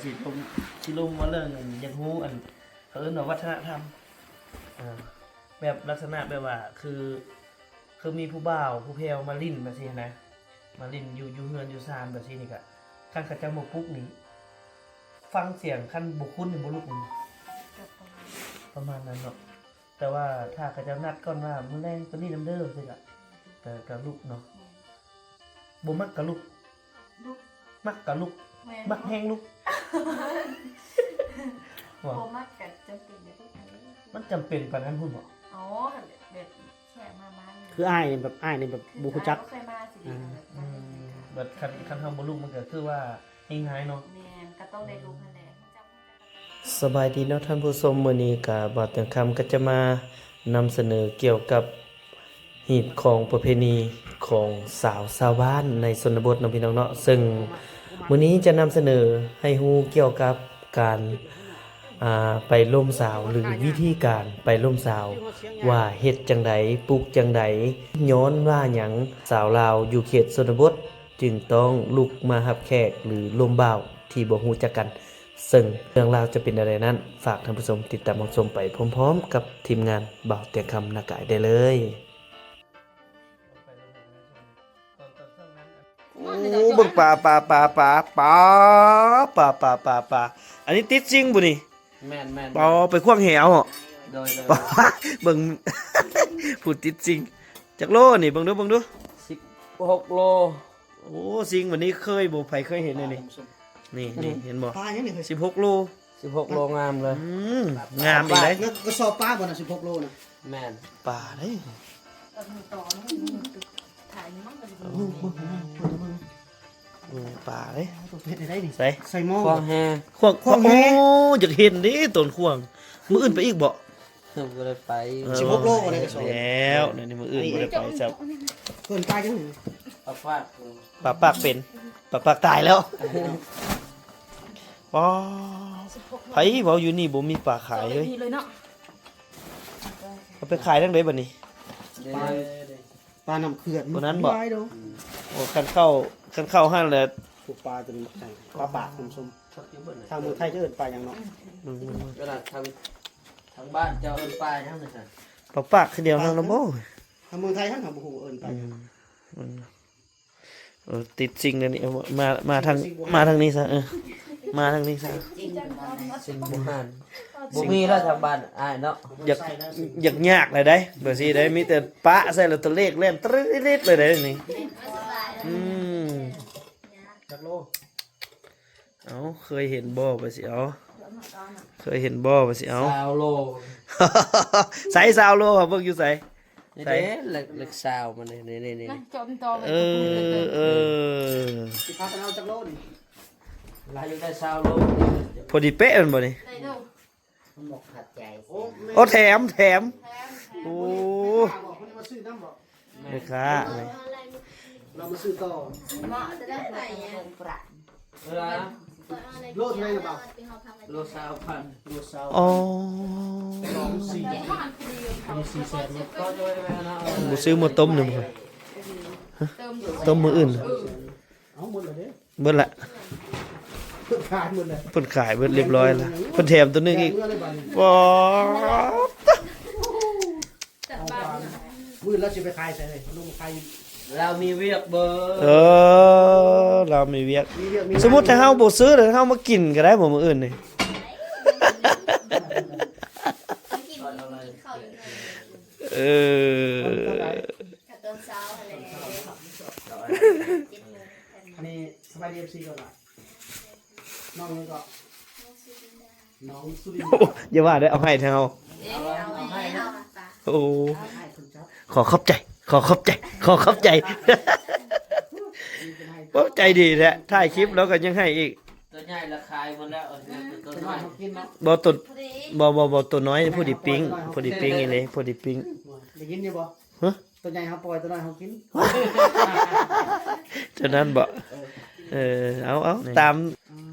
ຊິລົມ ຊິລົມວ່າເລື່ອງອັນ ຢາກຮູ້ອັນ ເຂົາເອີ້ນວ່າວັດທະນະທຳ ເອີ ແບບລັກສະນະແບບວ່າ ຄື ຄືມີຜູ້ບ່າວຜູ້ແພ້ວມາຫຼິ້ນແບບຊີ້ນະ ມາຫຼິ້ນຢູ່ ຢູ່ເຮືອນຢູ່ຊານແບບຊີ້ນີ້ກະ ຄັນເຂົາເຈົ້າມາປຸກນີ້ ຟັງສຽງ ຄັນບໍ່ຄຸ້ນນີ້ບໍ່ລຸກນີ້ ປະມານນັ້ນເນາະ. ແຕ່ວ່າຖ້າເຂົາເຈົ້ານັດກ່ອນວ່າ ມື້ແລງໄປຫຼິ້ນນຳເດີ ຈັ່ງຊີ້ກະ ກະ ກະລຸກເນາະ. ບໍ່ມັກກະລຸກ ລຸກ ມັກກະລຸກ ແມ່ນ ມັກແຮງລຸກ ບໍ່ມັກກະຈຳເປັນເດ້. ມັນຈຳເປັນປານນັ້ນພຸ້ນບໍ? ອໍ ແບບແຂກມາບ້ານ ຄືອ້າຍນີ້ແບບ ອ້າຍນີ້ແບບບໍ່ຮູ້ຈັກ ບໍ່ເຄີຍມາຊິເດ້ ອືມ ແບບ ອືມ ແບບຄັນ ຄັນເຮົາບໍ່ລຸກ ມັນກະຄືວ່າແຮງຫາຍເນາະ. ແມ່ນ ກະຕ້ອງໄດ້ລຸກຫັ້ນແຫຼະ. ສະບາຍດີເນາະທ່ານຜູ້ຊົມ, ມື້ນີ້ກະບ່າວແຕງຄຳກະຈະມານຳສະເໜີກ່ຽວກັບຮີດຄອງປະເພນີຂອງສາວຊາວບ້ານໃນຊົນນະບົດເນາະ ພີ່ນ້ອງເນາະ. ເຊິ່ງມື້ນີ້ຈະນຳສະເໜີໃຫ້ຮູ້ກ່ຽວກັບການ ອ່າ ໄປລົມສາວ ຫຼື ວິທີການໄປລົມສາວ ວ່າເຮັດຈັ່ງໃດ ປຸກຈັ່ງໃດ, ຍ້ອນວ່າຫຍັງສາວລາວຢູ່ເຂດຊົນນະບົດຈຶ່ງຕ້ອງລຸກມາຮັບແຂກ ຫຼື ລົມບ່າວທີ່ບໍ່ຮູ້ຈັກກັນ. ເຊິ່ງເລື່ອງລາວຈະເປັນແນວໃດນັ້ນ ຝາກທ່ານຜູ້ຊົມຕິດຕາມຮັບຊົມໄປພ້ອມໆກັບທີມງານບ່າວແຕງຄຳນາກາຍໄດ້ເລີຍ. ໂອ້ ເບິ່ງປາ ປາ ປາ ປາ ປາ ປາ ປາ ປາ ປາ ອັນນີ້ຕິດຊິງບໍ່ນີ້? ແມ່ນໆໆ ປາ ໄປຂວ້າງແຫເນາະ. ໂດຍໆ ເບິ່ງ ຜູ້ຕິດຊິງ ຈັກໂລນີ້? ເບິ່ງດູ ເບິ່ງດູ ສິບຫົກໂລ. ໂອ້ ຊິງບັດນີ້ເຄີຍບໍ່ ໃຜເຄີຍເຫັນແນວນີ້? ນີ້ ນີ້ ເຫັນບໍ່? ປາຫຍັງນີ້ເຮີ້ຍ? ສິບຫົກໂລ ສິບຫົກໂລ ງາມເລີຍ. ອືມ ງາມອີກເດ້. ແລ້ວກະສອບປາບໍ່ນະ ສິບຫົກໂລນະ? ແມ່ນ ປາເດ້. ເບິ່ງ ເບິ່ງ ເບິ່ງ ເບິ່ງ ເບິ່ງ ເບິ່ງປາເດ້. ເຮັດໄດ້ນີ້ ໃສ່ ໃສ່ໝໍ້ ຂວ້າງແຫ ຂວ້າງ ຂວ້າງແຫ. ໂອ້ ຢາກເຫັນເດ້ຕອນຂວ້າງ. ມື້ອື່ນໄປອີກບໍ່? ບໍ່ໄດ້ໄປ. ເອີ ສິບຫົກໂລບໍ່ໄດ້ກະສອບ ແລ້ວ ນີ້ມື້ອື່ນບໍ່ໄດ້ໄປຊ້ຳ. ເອີ້ນປາຫຍັງນີ້? ປາປາກ. ປາປາກເປັນ ປາປາກຕາຍແລ້ວ. ປາ ໃຜເວົ້າຢູ່ນີ້ບໍ່ມີປາຂາຍເລີຍ. ເອົາໄປຂາຍທາງໃດບັດນີ້? ປາ ປານ້ຳເຂື່ອນ ຕົວນັ້ນບໍ່? ໂອ້ ຄັນເຂົ້າ ຄັນເຂົ້າຫັ້ນແຫຼະ. ພວກປາຕົວນີ້ ປາປາກສົມໆ. ທາງເມືອງໄທຈະເອີ້ນປາຫຍັງເນາະ? ເອີ ທາງ ທາງບ້ານເຈົ້າເອີ້ນປາຫຍັງຊັ້ນ? ປາປາກຄືດຽວນັ້ນລະບໍ່? ທາງເມືອງໄທຫັ້ນເຮົາບໍ່ຮູ້ວ່າເອີ້ນປາຫຍັງ. ອືມ ເອີ ຕິດຊິງແນວນີ້ ເອົາ ມາ ມາທາງ ມາທາງນີ້ຊະ. ເອີ ມາທາງນີ້ຊະ. ຊິງບໍ່ຫັນ ບໍ່ມີແລ້ວທາງບ້ານອ້າຍເນາະ. ຢາກ ຢາກຍາກແລ້ວໃດ໋ ແບບຊີ້ໃດ໋ ມີແຕ່ປະໃສ່ແລ້ວຕົວເລກແລ່ນຕະລິດເລີຍໃດ໋ນີ້. ອືມ ຈັກໂລ? ເອົ້າ ເຄີຍເຫັນບໍ່ ວ່າຊິເອົາ ເຄີຍເຫັນບໍ່ ວ່າຊິເອົາ. ຊາວໂລ. ໃສຊາວໂລ? ເບິ່ງຢູ່ໃສ? ນີ້ເດ້ ເລກຊາວມັນນີ້ ນີ້ໆໆ. ເອີ ເອີ ຊິພາກັນເອົາຈັກໂລນີ້? ລາວຢາກໄດ້ຊາວໂລ. ພໍດີເປະແມ່ນບໍ່ນີ້? ໄດ້ເດີ. ຂອບໃຈ. ໂອ້ ແຖມ ແຖມ. ໂອ້ ແມ່ຄ້າ ລາວມາຊື້ຕໍ່. ເອີ ໂລເທົ່າໃດລະບ່າວ? ໂລຊາວພັນ. ໂລຊາວ. ອໍ ອັນນີ້ສີ່ແສນເນາະ. ບໍ່ຊື້ໝົດຕົ້ມໜຶ່ງ ຮະ? ຕົ້ມມື້ອື່ນ. ເອົາໝົດແລ້ວເດ້. ເບິດລະ ເພິ່ນຂາຍໝົດແລ້ວ. ເພິ່ນຂາຍເບິດຮຽບຮ້ອຍລະ ເພິ່ນແຖມໂຕໜຶ່ງອີກ. ປາດ ມື້ອື່ນລາວຊິໄປຂາຍໃສເລີຍ? ລົງຂາຍ ລາວມີວຽກເບີ? ເອີ ລາວມີວຽກ. ມີວຽກ ມີງານ. ສົມມຸດຖ້າເຮົາບໍ່ຊື້ ແລ້ວເຮົາມາກິນກະໄດ້ບໍ່ມື້ອື່ນນີ້? ເອີ ກະຕອນເຊົ້າຫັ້ນແຫຼະ. ອັນນີ້ສະບາຍດີ ເອັຟຊີ ກ່ອນວ່າ ນ້ອງຫຍັງເກາະ? ນ້ອງສຸລິນດາ. ໂອ້ ຢ່າວ່າເດີ ເອົາໃຫ້ແທ້ເຮົາ. ເອີ ເອົາໃຫ້ເນາະ. ໂອ້ ເອົາໃຫ້ເພິ່ນເຈົ້າ. ຂໍຂອບໃຈ ຂໍຂອບໃຈ ຂໍຂອບໃຈ. ໂອ້ ໃຈດີແທ້ ຖ່າຍຄລິບແລ້ວກະຍັງໃຫ້ອີກ. ຕົວໃຫຍ່ລະຂາຍໝົດແລ້ວ ເອີ ຕົວນ້ອຍ ບໍ່ ຕົວ ບໍ່ ບໍ່ ບໍ່ ຕົວນ້ອຍພໍດີປີ້ງ ພໍດີປີ້ງອີ່ຫຼີ ພໍດີປີ້ງ. ໄດ້ຍິນຢູ່ບໍ່? ຮະ? ຕົວໃຫຍ່ເຮົາປ່ອຍ ຕົວນ້ອຍເຮົາກິນ. ເທົ່ານັ້ນບໍ? ເອີ ເອົາ ເອົາ ຕາມ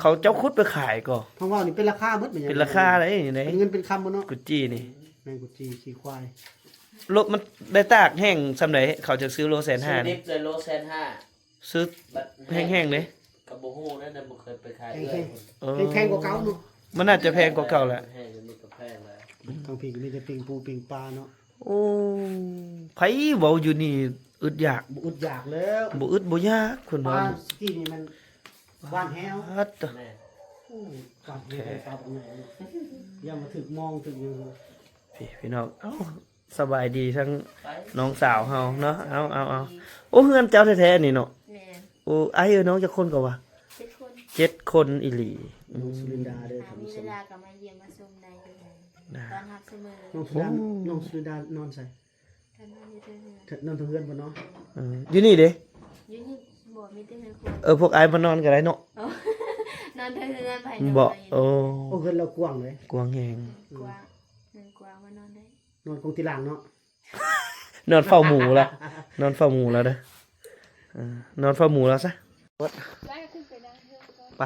ເຂົາເຈົ້າຂຸດໄປຂາຍກໍ ເຮົາເວົ້ານີ້ເປັນລາຄາໝົດແມ່ນຫຍັງ? ເປັນລາຄາໄດ໋ນີ້ ເປັນເງິນເປັນຄຳໝົດເນາະ ກຸດຈີ່ນີ້. ແມ່ນ ກຸດຈີ່ ຂີ້ຄວາຍ. ໂລ ມັນໄດ້ຕາກແຫ້ງສ່ຳໃດ ເຂົາຈະຊື້ໂລແສນຫ້າ ຊື້ດິບເລີຍ ໂລແສນຫ້າ. ຊື້ແຫ້ງໆເດ້ ກະບໍ່ ບໍ່ຮູ້ແລ້ວ ບໍ່ເຄີຍໄປຂາຍເອື້ອຍ. ເອີ ແພງກວ່າເກົ່າເນາະ. ມັນໜ້າຈະແພງກວ່າເກົ່າແຫຼະ. ແພງ ມັນກໍແພງແລ້ວ. ທາງພີ້ກໍມີແຕ່ປີ້ງປູປີ້ງປາເນາະ. ໂອ້ ໃຜເວົ້າຢູ່ນີ້ອຶດຢາກ? ບໍ່ອຶດຢາກແລ້ວ. ບໍ່ອຶດບໍ່ຢາກ ເພິ່ນວ່າ. ປາກີ້ນີ້ມັນຫວານແຮງ. ປາດໂທ້. ແມ່ນ. ໂອ້ ຫວານແຮງປາບັກໃຫຍ່. ຢ່າມາຖືກມອງຖືກຫຍັງ. ພີ່ ພີ່ນ້ອງ ເອົ້າ ສະບາຍດີທັງນ້ອງສາວເຮົາເນາະ. ເອົາ ເອົາ ເອົາ ໂອ້ ເຮືອນເຈົ້າແທ້ໆນີ້ເນາະ. ແມ່ນ. ໂອ້ ອ້າຍເອີຍ ນ້ອງຈັກຄົນກໍວ່າ? ເຈັດຄົນ. ເຈັດຄົນອີ່ຫຼີ. ນ້ອງສຸລິນດາເດີ. ຖ້າມີເວລາກໍມາຢ້ຽມມາຊົມໄດ້ຢູ່. ນະ ຕ້ອນຮັບສະເໝີ. ນ້ອງສຸລິນດາ ໂອ້ ນ້ອງສຸລິນດານອນໃສ? ນອນຢູ່ເທິງເຮືອນ. ນອນເທິງເຮືອນພຸ້ນເນາະ. ເອີ ຢູ່ນີ້ເດ? ຢູ່ນີ້ບໍ່ ມີແຕ່ເຮືອນຄົວ. ເອີ ພວກອ້າຍມານອນກໍໄດ້ເນາະ. ນອນເທິງເຮືອນ ໃຜນອນ. ບໍ່. ໂອ້ ໂອ້ ເຮືອນລາວກວ້າງເດ. ກວ້າງແຮງ. ກວ້າງ ເຮືອນກວ້າງ ມານອນໄດ້. ນອນກົງຕີລ່າງເນາະ. ນອນເຝົ້າໝູລະ ນອນເຝົ້າໝູລະເດີ. ເອີ ນອນເຝົ້າໝູລະຊະ. ໄປ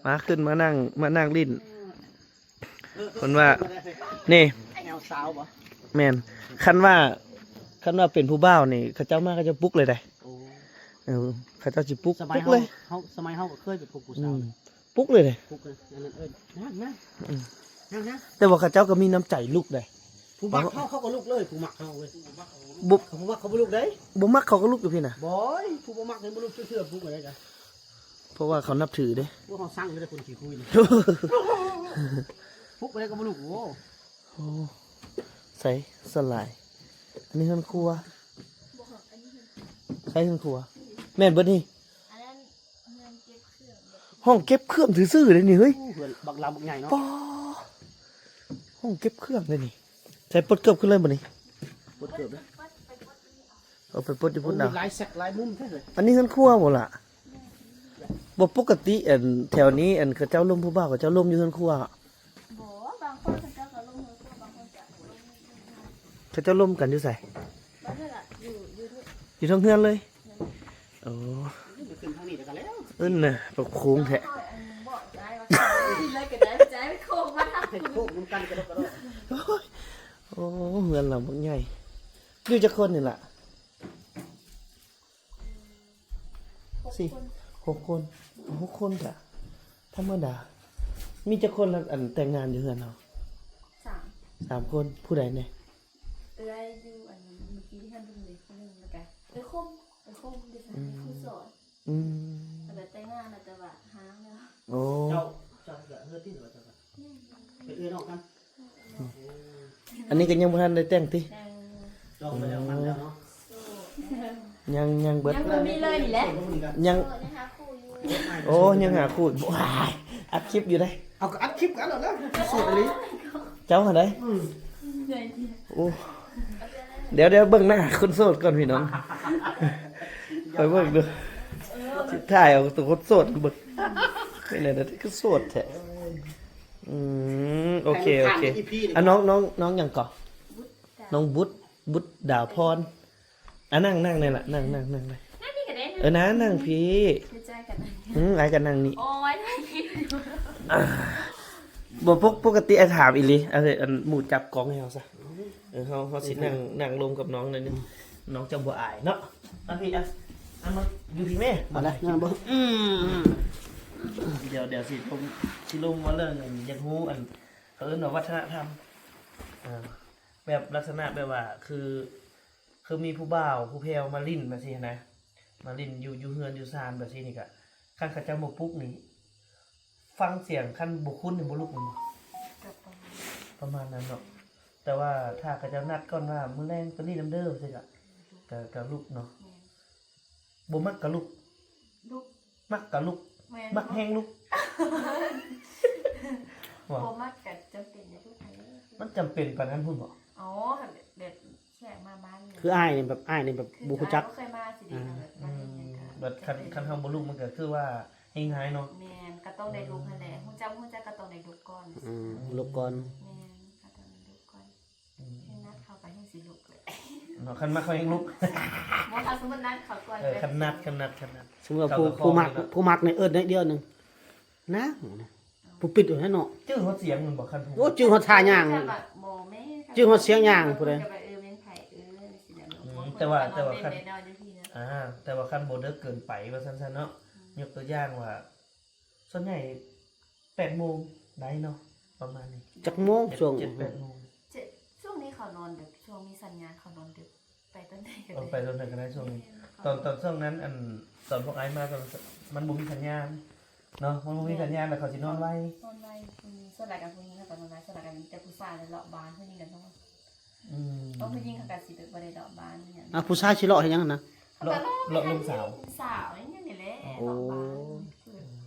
ມາ ຂຶ້ນມານັ່ງ ມານັ່ງຫຼິ້ນ. ເພິ່ນວ່າ ນີ້ ແອວສາວບໍ່? ແມ່ນ. ຄັນວ່າ ຄັນວ່າເປັນຜູ້ບ່າວນີ້ ເຂົາເຈົ້າມາ ເຂົາເຈົ້າປຸກເລີຍໄດ໋. ໂອ້ ເອີ ເຂົາເຈົ້າຊິປຸກ ສະໄໝ ປຸກເລີຍ. ເຮົາ ສະໄໝເຮົາກໍເຄີຍໄປປຸກຜູ້ສາວ. ອືມ ປຸກເລີຍເດ້. ປຸກເລີຍ. ອັນນັ້ນເອີ້ນ ນັ່ງ ນັ່ງ ອືມ ນັ່ງ ນັ່ງ. ແຕ່ວ່າເຂົາເຈົ້າກໍມີນ້ຳໃຈລຸກເດ້. ຜູ້ມັກເຮົາ ເຂົາກໍລຸກເລີຍ. ຜູ້ມັກເຮົາເວີຍ ບໍ່ ຜູ້ມັກເຂົາບໍ່ລຸກເດ້. ບໍ່ມັກເຂົາກໍລຸກຢູ່ພີ້ນະ. ບໍ່ ຜູ້ບໍ່ມັກນີ້ບໍ່ລຸກເທື່ອໆ. ປຸກໄດ້ກະ ເພາະວ່າເຂົານັບຖືເດ້. ພວກເຮົາຊັງຢູ່ເດ້ ຄົນຂີ້ຄຸຍນີ້. ປຸກໄດ້ກໍບໍ່ລຸກ. ໂອ້ ໂອ້ ໃສ ສ່ວນຫຼາຍ ອັນນີ້ເຮືອນຄົວ. ໃສເຮືອນຄົວ? ແມ່ນເບິດນີ້. ອັນນັ້ນເຮືອນເກັບເຄື່ອງ. ຫ້ອງເກັບເຄື່ອງຊື່ໆເດ້ນີ້ເຮີ້ຍ. ໂອ້ ເຮືອນບັກຫຼັງບັກໃຫຍ່ເນາະ. ປາ ຫ້ອງເກັບເຄື່ອງເດ້ນີ້. ໃສ່ປົດເກີບຂຶ້ນເລີຍບັດນີ້. ປົດເກີບເດີ. ເອົາໄປປົດຢູ່ພຸ້ນນະ. ໂອ້ ມີຫຼາຍແຊັກຫຼາຍມຸມແທ້ເລີຍ. ອັນນີ້ເຮືອນຄົວບໍ່ລະ? ບໍ່ ປົກກະຕິ ອັນ ແຖວນີ້ ອັນ ເຂົາເຈົ້າລົມ ຜູ້ບ່າວເຂົາເຈົ້າລົມຢູ່ເຮືອນຄົວ. ບໍ່ ບາງຄົນເຂົາເຈົ້າກໍລົມເຮືອນຄົວ ບາງຄົນຈະລົມຢູ່ເຮືອນ. ເຂົາເຈົ້າລົມກັນຢູ່ໃສ? ບາງເທື່ອກໍຢູ່ ຢູ່ ຢູ່ເທິງເຮືອນເລີຍ. ໂອ້ ຂຶ້ນທາງນີ້ແລ້ວກໍແລ້ວ. ເອີ້ນນະ ປະໂຄງແທ້. ເຮົາອັນບອກໄດ້ວ່າເລີຍກໍໄດ້ ຈະໃຫ້ໂຄງມາທາງ ໃຫ້ໂຄງນຳກັນກະດົກກະໂດກ. ໂອ້ຍ ໂອ້ ເຮືອນຫຼັງບັກໃຫຍ່. ຢູ່ຈັກຄົນນີ້ລະ? ສີ່ ຫົກຄົນ. ຫົກຄົນກະທຳມະດາ. ມີຈັກຄົນລະ ອັນ ແຕ່ງງານຢູ່ເຮືອນເຮົາ? ສາມ ສາມຄົນ. ຜູ້ໃດແດ່? ເອື້ອຍຢູ່ອັນ ມື້ກີ້ເຮືອນເພິ່ນເດ ຄົນໜຶ່ງ ແລ້ວກະເອື້ອຍຄົມ ເອື້ອຍຄົມເດ ອືມ ຜູ້ສອນ. ອືມ ເພິ່ນແຕ່ງງານແລ້ວ ແຕ່ວ່າຮ້າງແລ້ວ. ໂອ້ ເຈົ້າ ເຈົ້າເອື້ອຍຕິ ຫຼືວ່າເຈົ້າ ແມ່ນ ເປັນເອື້ອຍນ້ອງກັນ. ອືມ ອັນນີ້ກໍຍັງບໍ່ທັນໄດ້ແຕ່ງຕິ? ຍັງ ຈອງໄປແລ້ວ ມັນແລ້ວເນາະ. ຍັງ ຍັງເບິດ ຍັງບໍ່ມີເລີຍນີ້ແຫຼະ. ຍັງ ໂສດ ຍັງຫາຄູ່ຢູ່. ໂອ້ ຍັງຫາຄູ່. ວ້າຍ ອັດຄລິບຢູ່ເດ້. ເອົາ ກໍອັດຄລິບກັນແລ້ວ ໂສດອີ່ຫຼີ. ເຈົ້າຫັ້ນໃດ? ອືມ ໂອ້ ດຽວ ດຽວເບິ່ງໜ້າຄົນໂສດກ່ອນພີ່ນ້ອງ. ໄປເບິ່ງດູ ຊິຖ່າຍເອົາໂຕຄົນໂສດເບິ່ງ. ເປັນແນວໃດຄືໂສດແທ້? ອືມ ໂອເຄ ໂອເຄ. ອ່ະ ນ້ອງ ນ້ອງ ນ້ອງຫຍັງເກາະ? ບຸດດາ ນ້ອງບຸດ ບຸດດາພອນ. ອ່ະ ນັ່ງ ນັ່ງນີ້ລະ ນັ່ງ ນັ່ງ ນັ່ງໄດ້. ນັ່ງນີ້ກໍໄດ້ນະ. ເອີ ນັ່ງ ນັ່ງພີ້. ເຮັດໃຈກັນ. ອືມ ອ້າຍກໍນັ່ງນີ້. ໂອ້ຍ ຖ່າຍຄລິບຢູ່. ອ່າ ບໍ່ ປົກ ປົກກະຕິອ້າຍຖາມອີ່ຫຼີ. ອັນ ອັນ ໝູ່ຈັບກ້ອງໃຫ້ເຮົາຊະ. ເອີ ເຮົາ ເຮົາຊິນັ່ງ ນັ່ງລົມກັບນ້ອງໜ້ອຍໜຶ່ງ. ນ້ອງຈະບໍ່ອາຍເນາະ. ມາພີ້ ອ່ະ ມາຢູ່ພີ້ແມ່. ມາແລ້ວ ນັ່ງເບິ່ງ. ອືມ ດຽວ ດຽວຊິລົມ ຊິລົມເວົ້າເລື່ອງ ອັນ ຢາກຮູ້ ອັນ ເຂົາເອີ້ນວ່າວັດທະນະທຳ. ເອີ ແບບລັກສະນະແບບວ່າ ຄື ຄືມີຜູ້ບ່າວຜູ້ແພ້ວມາຫຼິ້ນແບບຊີ້ຫັ້ນນະ ມາຫຼິ້ນຢູ່ ຢູ່ເຮືອນຢູ່ຊານແບບຊີ້ນີ້ກະ ຄັນເຂົາເຈົ້າບໍ່ປຸກນີ້ ຟັງສຽງ ຄັນບໍ່ຄຸ້ນນີ້ບໍ່ລຸກແມ່ນບໍ່? ກໍປະມານ ປະມານນັ້ນເນາະ. ແຕ່ວ່າຖ້າເຂົາເຈົ້ານັດກ່ອນວ່າ ມື້ແລງໄປຫຼິ້ນນຳເດີ ຈັ່ງຊີ້ກະ ກະ ກະລຸກເນາະ. ແມ່ນ. ບໍ່ມັກກະລຸກ. ລຸກ. ມັກກະລຸກ. ແມ່ນ. ມັກແຮງລຸກ. ບໍ່ ບໍ່ມັກກະຈຳເປັນໄດ້ລຸກຫັ້ນເດ້. ມັນຈຳເປັນປານນັ້ນພຸ້ນບໍ່? ອໍ ແບບ ແບບແຂກມາບ້ານນີ້ ຄືອ້າຍນີ້ແບບ ອ້າຍນີ້ແບບ ຄື ບໍ່ຮູ້ຈັກ ອ້າຍບໍ່ເຄີຍມາຊີ້ເດ. ອ່າ ອືມ ແບບຄັນ ຄັນເຮົາບໍ່ລຸກມັນກະຄືວ່າແຮງຮ້າຍເນາະ. ແມ່ນ ກະຕ້ອງໄດ້ລຸກຫັ້ນແຫຼະ. ຮູ້ຈັກ ຮູ້ຈັກກະຕ້ອງໄດ້ລຸກກ່ອນ. ອືມ ລຸກກ່ອນ. ແມ່ນ ກະຕ້ອງໄດ້ລຸກກ່ອນ. ອືມ ແຮງນັດເຂົາກະແຮງຊິລຸກເລີຍເນາະ. ຄັນມັກເຂົາແຮງລຸກ. ບໍ່ ຄັນສົມມຸດນັດເຂົາກ່ອນ. ເອີ ຄັນນັດ ຄັນນັດ ຄັນນັດ ສົມມຸດວ່າຜູ້ ຜູ້ມັກ ຜູ້ມັກນີ້ເອີ້ນໜ້ອຍດຽວໜຶ່ງ ນາງ ຜູ້ປິດຢູ່ຫັ້ນເນາະ. ຈື່ຮອດສຽງມັນບໍ່? ຄັນ ໂອ້ ຈື່ຮອດທ່າຍ່າງ. ບໍ່ແມ່ນ ຈື່ຮອດສຽງຍ່າງຜູ້ໃດ. ແຕ່ວ່າ ແຕ່ວ່າຄັນ ອ່າ ແຕ່ວ່າຄັນບໍ່ເດິກເກີນໄປວ່າຊັ້ນໆເນາະ. ຍົກຕົວຢ່າງວ່າ ສ່ວນໃຫຍ່ແປດໂມງໄດ້ເນາະ ປະມານນີ້ ຈັກໂມງ ເຈັດ ເຈັດແປດໂມງ. ເຈັດ ຊ່ວງນີ້ເຂົານອນ ແບບຊ່ວງມີສັນຍານເຂົານອນດຶກ ໄປຕອນໃດກໍໄດ້ ເອີ ໄປຕອນໃດກໍໄດ້ຊ່ວງນີ້. ແມ່ນ ຕອນ ຕອນຊ່ວງນັ້ນ ອັນ ຕອນພວກອ້າຍມາ ຕອນ ມັນບໍ່ມີສັນຍານເນາະ ມັນບໍ່ມີສັນຍານ ແລ້ວເຂົາຊິນອນໄວເນາະ ນອນໄວ. ອືມ ສ່ວນຫຼາຍກໍຜູ້ຍິງເຂົາກໍນອນໄວ ສ່ວນຫຼາຍກໍມີແຕ່ຜູ້ຊາຍເລາະບ້ານ ຜູ້ຍິງກໍນອນ. ອືມ ເພາະຜູ້ຍິງເຂົາກໍຊິແບບບໍ່ໄດ້ເລາະບ້ານອີ່ຫຍັງ. ອ່າ ຜູ້ຊາຍຊິເລາະເຮັດຫຍັງຫັ້ນນະ? ເລາະ ເລາະ ເລາະລົມສາວ ສາວອີ່ຫຍັງນີ້ແຫຼະ. ໂອ້ ເລາະບ້ານ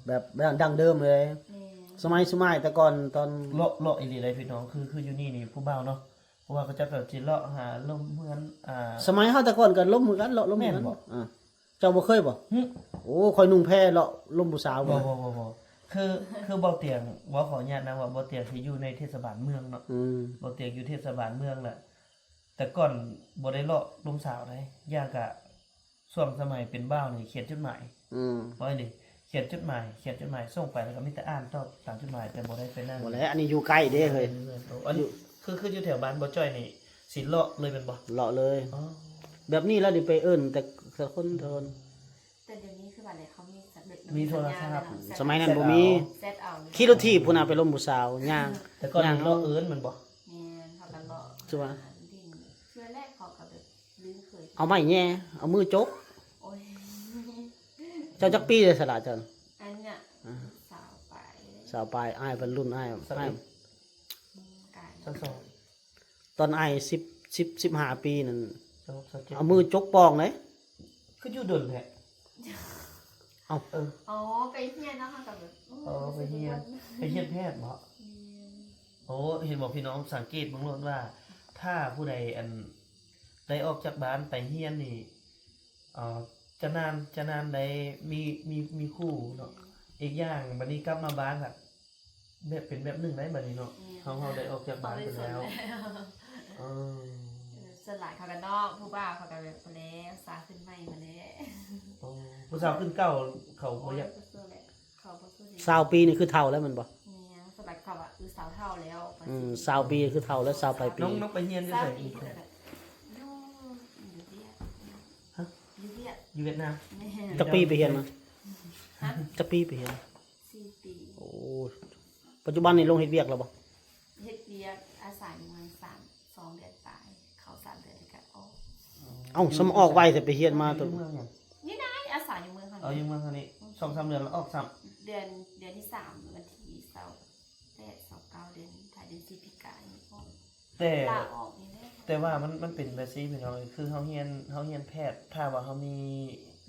ແບບ ແບບດັ້ງເດີມເລີຍ. ແມ່ນ ສະໄໝ ສະໄໝແຕ່ກ່ອນຕອນ ເລາະ ເລາະອີ່ຫຼີເລີຍພີ່ນ້ອງ ຄື ຄືຢູ່ນີ້ນີ້ຜູ້ບ່າວເນາະ ເພາະວ່າເຂົາເຈົ້າກໍຊິເລາະຫາລົມເຮືອນ ອ່າ ສະໄໝເຮົາແຕ່ກ່ອນກໍລົມຄືກັນ ເລາະລົມຄືກັນ. ແມ່ນບໍ່? ອ່າ ເຈົ້າບໍ່ເຄີຍບໍ່? ຫຶ? ໂອ້ ຂ້ອຍນຸ່ງແພເລາະລົມຜູ້ສາວ. ບໍ່ ບໍ່ ບໍ່ ບໍ່ ຄື ຄືເບົາຕຽງ ເວົ້າຂໍອະນຸຍາດນະ ວ່າເບົາຕຽງທີ່ຢູ່ໃນເທດສະບານເມືອງເນາະ. ອືມ ເບົາຕຽງຢູ່ເທດສະບານເມືອງແຫຼະ ແຕ່ກ່ອນບໍ່ໄດ້ເລາະລົມສາວໃດ ຢ່າງກະຊ່ວງສະໄໝເປັນບ່າວນີ້ຂຽນຈົດໝາຍ. ອືມ ເວົ້າອີ່ຫຼີ ຂຽນຈົດໝາຍ ຂຽນຈົດໝາຍສົ່ງໄປ ແລ້ວກໍມີແຕ່ອ່ານຕອບຕາມຈົດໝາຍ ແຕ່ບໍ່ໄດ້ໄປນັ່ງ. ບໍ່ແຫຼະ ອັນນີ້ຢູ່ໃກ້ເດ້ເຮີ້ຍ. ອັນ ຄື ຄືຢູ່ແຖວບ້ານບໍ່ຈ້ອຍນີ້ ຊິເລາະເລີຍແມ່ນບໍ່? ເລາະເລີຍ. ອໍ ແບບນີ້ແລ້ວນີ້ໄປເອີ້ນແຕ່ ແຕ່ຄົນ ແຕ່ຄົນ. ແຕ່ດຽວນີ້ຄືວ່າແຫຼະ ເຂົາມີສະເບັດ ມີໂທລະສັບ ມີສັນຍານແລ້ວເນາະ. ສະໄໝນັ້ນບໍ່ມີ ແຊັດເອົາ ຂີ່ລົດຖີບພຸ້ນນະ ໄປລົມຜູ້ສາວ ຍ່າງ ແຕ່ກ່ອນ ຍ່າງ ເລາະເອີ້ນແມ່ນບໍ່? ແມ່ນ ເຂົາກໍເລາະ ຄືວ່າ ຫຼິ້ນ ເທື່ອແລກເຂົາກໍແບບ ເອົາໄມ້ແຍ່ ເອົາມືຈົກ. ໂອ້ຍ ເຈົ້າຈັກປີແລ້ວສະຫຼະເຈົ້າ? ອັນເນີ້ຍ ອ່າ ຊາວປາຍ ຊາວປາຍ ອ້າຍເພິ່ນລຸ້ນອ້າຍ ຊາວເອັດ ອ້າຍ ອືມ ກາຍ ຊາວສອງ ຕອນອ້າຍສິບ ສິບ ສິບຫ້າປີນັ້ນ ຊາວຫົກ ຊາວເຈັດ ເອົາມືຈົກປ່ອງເດ້. ຄືຢູ່ດົນແທ້? ເອົ້າ ເອີ ອໍ ໄປຮຽນເນາະ ເຮົາກໍແບບ ໂອ້ຍ ອໍ ໄປຮຽນ ໄປຮຽນແພດບໍ? ແມ່ນ. ໂອ້ ເຫັນບໍ່ພີ່ນ້ອງ ສັງເກດເບິ່ງໂລດວ່າ ຖ້າຜູ້ໃດ ອັນ ໄດ້ອອກຈາກບ້ານໄປຮຽນນີ້ ເອີ ຈະນານ ຈະນານໄດ້ມີ ມີ ມີຄູ່ເນາະ. ແມ່ນ. ອີກຢ່າງ ບັດນີ້ກັບມາບ້ານລະ ແບບເປັນແບບໜຶ່ງໄດ໋ບັດນີ້ເນາະ. ແມ່ນ. ເຮົາ ເຮົາໄດ້ອອກຈາກບ້ານໄປແລ້ວ ເຮົາໄດ້ສົນແລ້ວ. ເອີ ເອີ ສ່ວນຫຼາຍເຂົາກໍນອກ ຜູ້ບ່າວເຂົາກໍແບບ ພໍແລ້ວ ສາວຂຶ້ນໃໝ່ ພໍແລ້ວ. ໂອ້ ຜູ້ສາວຂຶ້ນເກົ່າ ເຂົາບໍ່ຢາກ ໂອ້ຍ ບໍ່ສູ້ແຫຼະ ເຂົາບໍ່ສູ້ແຫຼະ. ຊາວປີນີ້ຄືເຖົ້າແລ້ວແມ່ນບໍ່? ແມ່ນ ສ່ວນຫຼາຍເຂົາວ່າ ເອີ ສາວເຖົ້າແລ້ວ. ອືມ ຊາວປີຄືເຖົ້າແລ້ວ ຊາວປາຍປີ. ນ້ອງ ນ້ອງໄປຮຽນຢູ່ໃສ? ຊາວປີຄືເຖົ້າແລ້ວ ຢູ່ ຢູ່ຫວຽດ ຮະ? ຢູ່ຫວຽດ ຢູ່ຫວຽດນາມ. ແມ່ນ. ຈັກປີໄປຮຽນມາ? ຮະ? ຈັກປີໄປຮຽນ? ສີ່ປີ. ໂອ້ ປັດຈຸບັນນີ້ລົງເຮັດວຽກແລ້ວບໍ່? ເຮັດວຽກອາສາຢູ່ເມືອງສາມ ສອງເດືອນປາຍ ເຂົ້າສາມເດືອນແລ້ວກໍອອກ. ເອົ້າ ສຳອອກໄວແທ້ ໄປຮຽນມາ. ຢູ່ເມືອງຫຍັງ? ນີ້ນາຍ ອາສາຢູ່ເມືອງເຮົາ. ເອົາ ຢູ່ເມືອງເຮົານີ້ ອືມ ສອງສາມເດືອນແລ້ວອອກຊ້ຳ. ເດືອນ ເດືອນທີ່ສາມ ວັນທີຊາວແປດ ຊາວເກົ້າ ເດືອນ ທ້າຍເດືອນສີ່ປີກາຍນີ້ອອກ. ແຕ່ ລາອອກນີ້ແຫຼະ. ແຕ່ວ່າມັນ ມັນເປັນແບບຊີ້ພີ່ນ້ອງ ຄືເຮົາຮຽນ ເຮົາຮຽນແພດ ຖ້າວ່າເຮົາມີ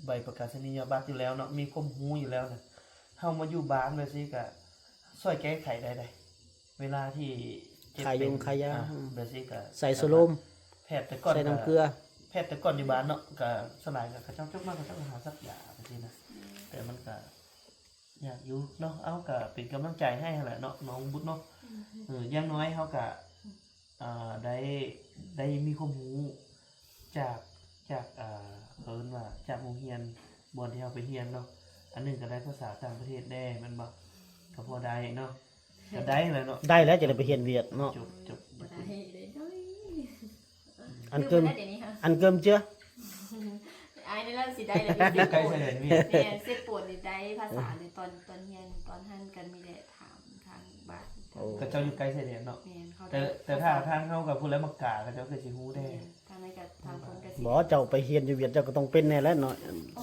ໃບປະກາສະນີຍະບັດຢູ່ແລ້ວເນາະ ມີຄວາມຮູ້ຢູ່ແລ້ວນະ ເຮົາມາຢູ່ບ້ານແບບຊີ້ກະຊ່ວຍແກ້ໄຂໄດ້ເດ. ເວລາທີ່ເຈັບເປັນ ຂາຍຸງຂາຢາ ອ່າ ແບບຊີ້ກະໃສ່ໂຊໂລມ ແພດແຕ່ກ່ອນ ໃສ່ນ້ຳເກືອ. ແພດແຕ່ກ່ອນຢູ່ບ້ານເນາະ ກະສ່ວນຫຼາຍກະເຂົາເຈົ້າຈົບມາ ເຂົາເຈົ້າກະຫາສັກຢາແບບຊີ້ນະ. ແມ່ນ. ແຕ່ມັນກະ ຍາກຢູ່ເນາະ. ເອົາ ກໍເປັນກຳລັງໃຈໃຫ້ຫັ້ນແຫຼະເນາະ ນ້ອງບຸດເນາະ. ອືມ ເອີ ຢ່າງໜ້ອຍເຮົາກໍ ອ່າ ໄດ້ ໄດ້ມີຄວາມຮູ້ຈາກ ຈາກ ອ່າ ເອີ້ນວ່າຈາກໂຮງຮຽນ ບ່ອນທີ່ເຮົາໄປຮຽນເນາະ. ອັນໜຶ່ງກໍໄດ້ພາສາຕ່າງປະເທດແດ່ແມ່ນບໍ່? ກໍພໍໄດ້ເນາະ. ກໍໄດ້ແຫຼະເນາະ. ໄດ້ແລ້ວ ຈະໄດ້ໄປຮຽນຫວຽດເນາະ. ຈົບ ຈົບ ບໍ່ໄດ້ເລີຍ. ອັນເກີມ ອັນເກີມເຈືອ ອ້າຍນີ້ລະຊິໄດ້ແລ້ວ. ຢູ່ໃກ້ຊາຍແດນຫວຽດ. ແມ່ນ ເຊໂປນນີ້ໄດ້ພາສາເລີຍ. ຕອນ ຕອນຮຽນຕອນຫັ້ນກໍມີແຕ່ຖາມທາງບ້ານ. ໂອ້ ເຂົາເຈົ້າຢູ່ໃກ້ຊາຍແດນເນາະ. ແມ່ນ. ແຕ່ ແຕ່ຖ້າທາງເຮົາກັບຜູ້ແລະມັກກາ ເຂົາເຈົ້າຄືຊິຮູ້ແດ່. ແມ່ນ. ທາງໃດກໍທາງຄົນກໍຊິ ບໍ່ ເຈົ້າໄປຮຽນຢູ່ຫວຽດ ເຈົ້າກໍຕ້ອງເປັນແດ່ແຫຼະເນາະ.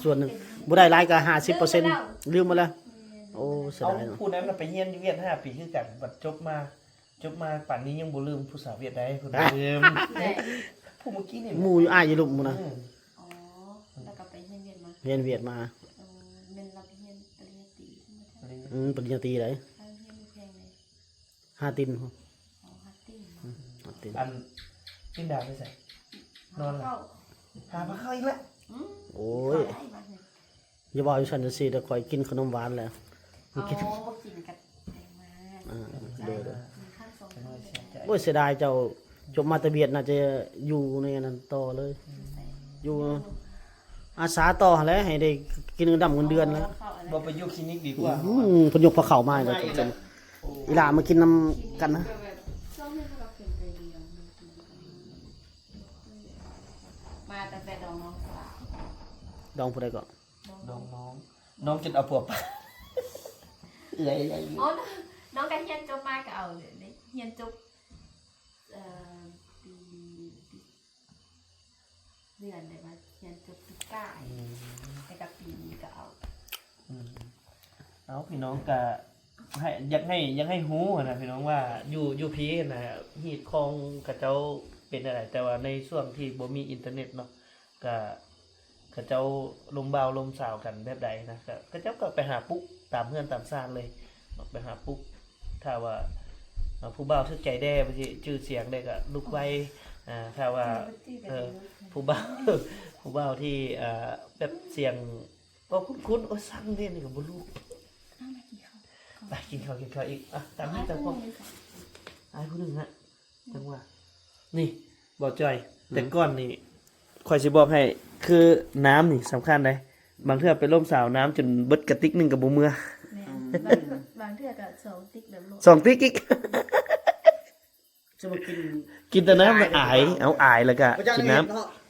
ສ່ວນໜຶ່ງ ບໍ່ໄດ້ຫຼາຍກໍຫ້າສິບເປີເຊັນ ລືມໝົດແລ້ວ. ແມ່ນ. ໂອ້ ເສຍດາຍເນາະ. ເອົາ ຜູ້ນັ້ນນະໄປຮຽນຢູ່ຫວຽດຫ້າປີຄືກັນ ບັດຈົບມາ ຈົບມາປານນີ້ຍັງບໍ່ລືມຜູ້ສາວຫວຽດໃດ. ເພິ່ນ ເອີ ຜູ້ເມື່ອກີ້ນີ້ ໝູ່ອ້າຍຢູ່ລຸ່ມພຸ້ນນະ. ເອີ ອໍ ແລ້ວກໍໄປຮຽນຫວຽດມາ. ຮຽນຫວຽດມາ. ເອີ ແມ່ນລາວໄປຮຽນປະລິນຍາຕີ. ອືມ ປະລິນຍາຕີໃດ? ລາວຮຽນຢູ່ແຂວງໃດ? ຫາຕິນ. ອໍ ຫາຕິນ. ອືມ ຫາຕິນ. ອັນ ຈິນດາໄປໃສ? ນອນລະ? ຫາປາເຂົ້າ ຫາປາເຂົ້າອີກລະ. ອືມ ໂອ້ຍ ເຂົ້າໄດ້ບັດນີ້. ຢ່າເວົ້າຈັ່ງຊັ້ນຈັ່ງຊີ້ເດີ ຂ້ອຍກິນຂະໜົມຫວານແລ້ວ. ເອົາ ບໍ່ກິນກໍໄດ້ມາ. ອ່າ ໂດຍ ໂດຍ. ໂອ້ຍ ເສຍດາຍເຈົ້າ ຈົບມາແຕ່ຫວຽດ ໜ້າຈະຢູ່ໃນອັນນັ້ນຕໍ່ເລີຍ. ຢູ່ອາສາຕໍ່ຫັ້ນແຫຼະ ໃຫ້ໄດ້ກິນເງິນດຳເງິນເດືອນແລ້ວ. ບໍ່ໄປຢູ່ຄລີນິກດີກວ່າ. ອືມ ເພິ່ນຍົກພາເຂົ້າມາໃຫ້ເຈົ້າ ອີ່ຫຼ້າມາກິນນຳກັນນະ. ມາຕັ້ງແຕ່ດອງນ້ອງສາວ. ດອງຜູ້ໃດເກາະ? ດອງນ້ອງ. ນ້ອງຈົນເອົາຜົວປະ ເອື້ອຍໄດ້ຢູ່. ອໍ ນ້ອງກໍຮຽນຈົບມາກໍເອົາເລີຍເດ້ ຮຽນຈົບ ເອີ ປີ ປີ ເດືອນໃດວະ ຮຽນຈົບປີກາຍ ອືມ ແລ້ວກໍປີນີ້ກໍເອົາ. ອືມ ເອົາ ພີ່ນ້ອງກະໃຫ້ ຢາກໃຫ້ ຢາກໃຫ້ຮູ້ຫັ້ນນະພີ່ນ້ອງວ່າ ຢູ່ ຢູ່ພີ້ຫັ້ນນະ ຮີດຄອງເຂົາເຈົ້າເປັນແນວໃດ ແຕ່ວ່າໃນຊ່ວງທີ່ບໍ່ມີອິນເຕີເນັດເນາະ ກະ ເຂົາເຈົ້າລົມບ່າວລົມສາວກັນແບບໃດນະ ກະ ເຂົາເຈົ້າກໍໄປຫາປຸກຕາມເຮືອນຕາມຊານເລີຍ ໄປຫາປຸກ ຖ້າວ່າ ເອີ ຜູ້ບ່າວຖືກໃຈແດ່ ວ່າຊິ ຊື່ສຽງແດ່ກໍລຸກໄວ ອາ ຖ້າວ່າ ເອີ ຜູ້ບ່າວ ຜູ້ບ່າວທີ່ ເອີ ແບບສຽງ ເວົ້າຄຸ້ນໆ ໂອ້ຍ ສັງເດ ນີ້ກໍບໍ່ຮູ້. ເອົາມາກິນເຂົ້າ ໄປກິນເຂົ້າ ກິນເຂົ້າອີກ ອ່ະ ຕາມນີ້ຕາມຂອງ ອ້າຍຜູ້ໜຶ່ງນະ ອືມ ຈັ່ງວ່າ ນີ້ ບໍ່ຈ່ອຍ ອືມ ແຕ່ກ່ອນນີ້ ຂ້ອຍຊິບອກໃຫ້ ຄືນ້ຳນີ້ສຳຄັນໃດ໋ ບາງເທື່ອໄປລົມສາວນ້ຳຈົນເບິດກະຕິກໜຶ່ງກໍບໍ່ເມືອ ແມ່ນ ບາງ ບາງເທື່ອກໍສອງຕິກແບບລົດ ສອງຕິກອີກ. ຈະມາກິນ ກິນແຕ່ນ້ຳ ອາຍ ເອົາ ອາຍແລ້ວກະກິນນ້ຳ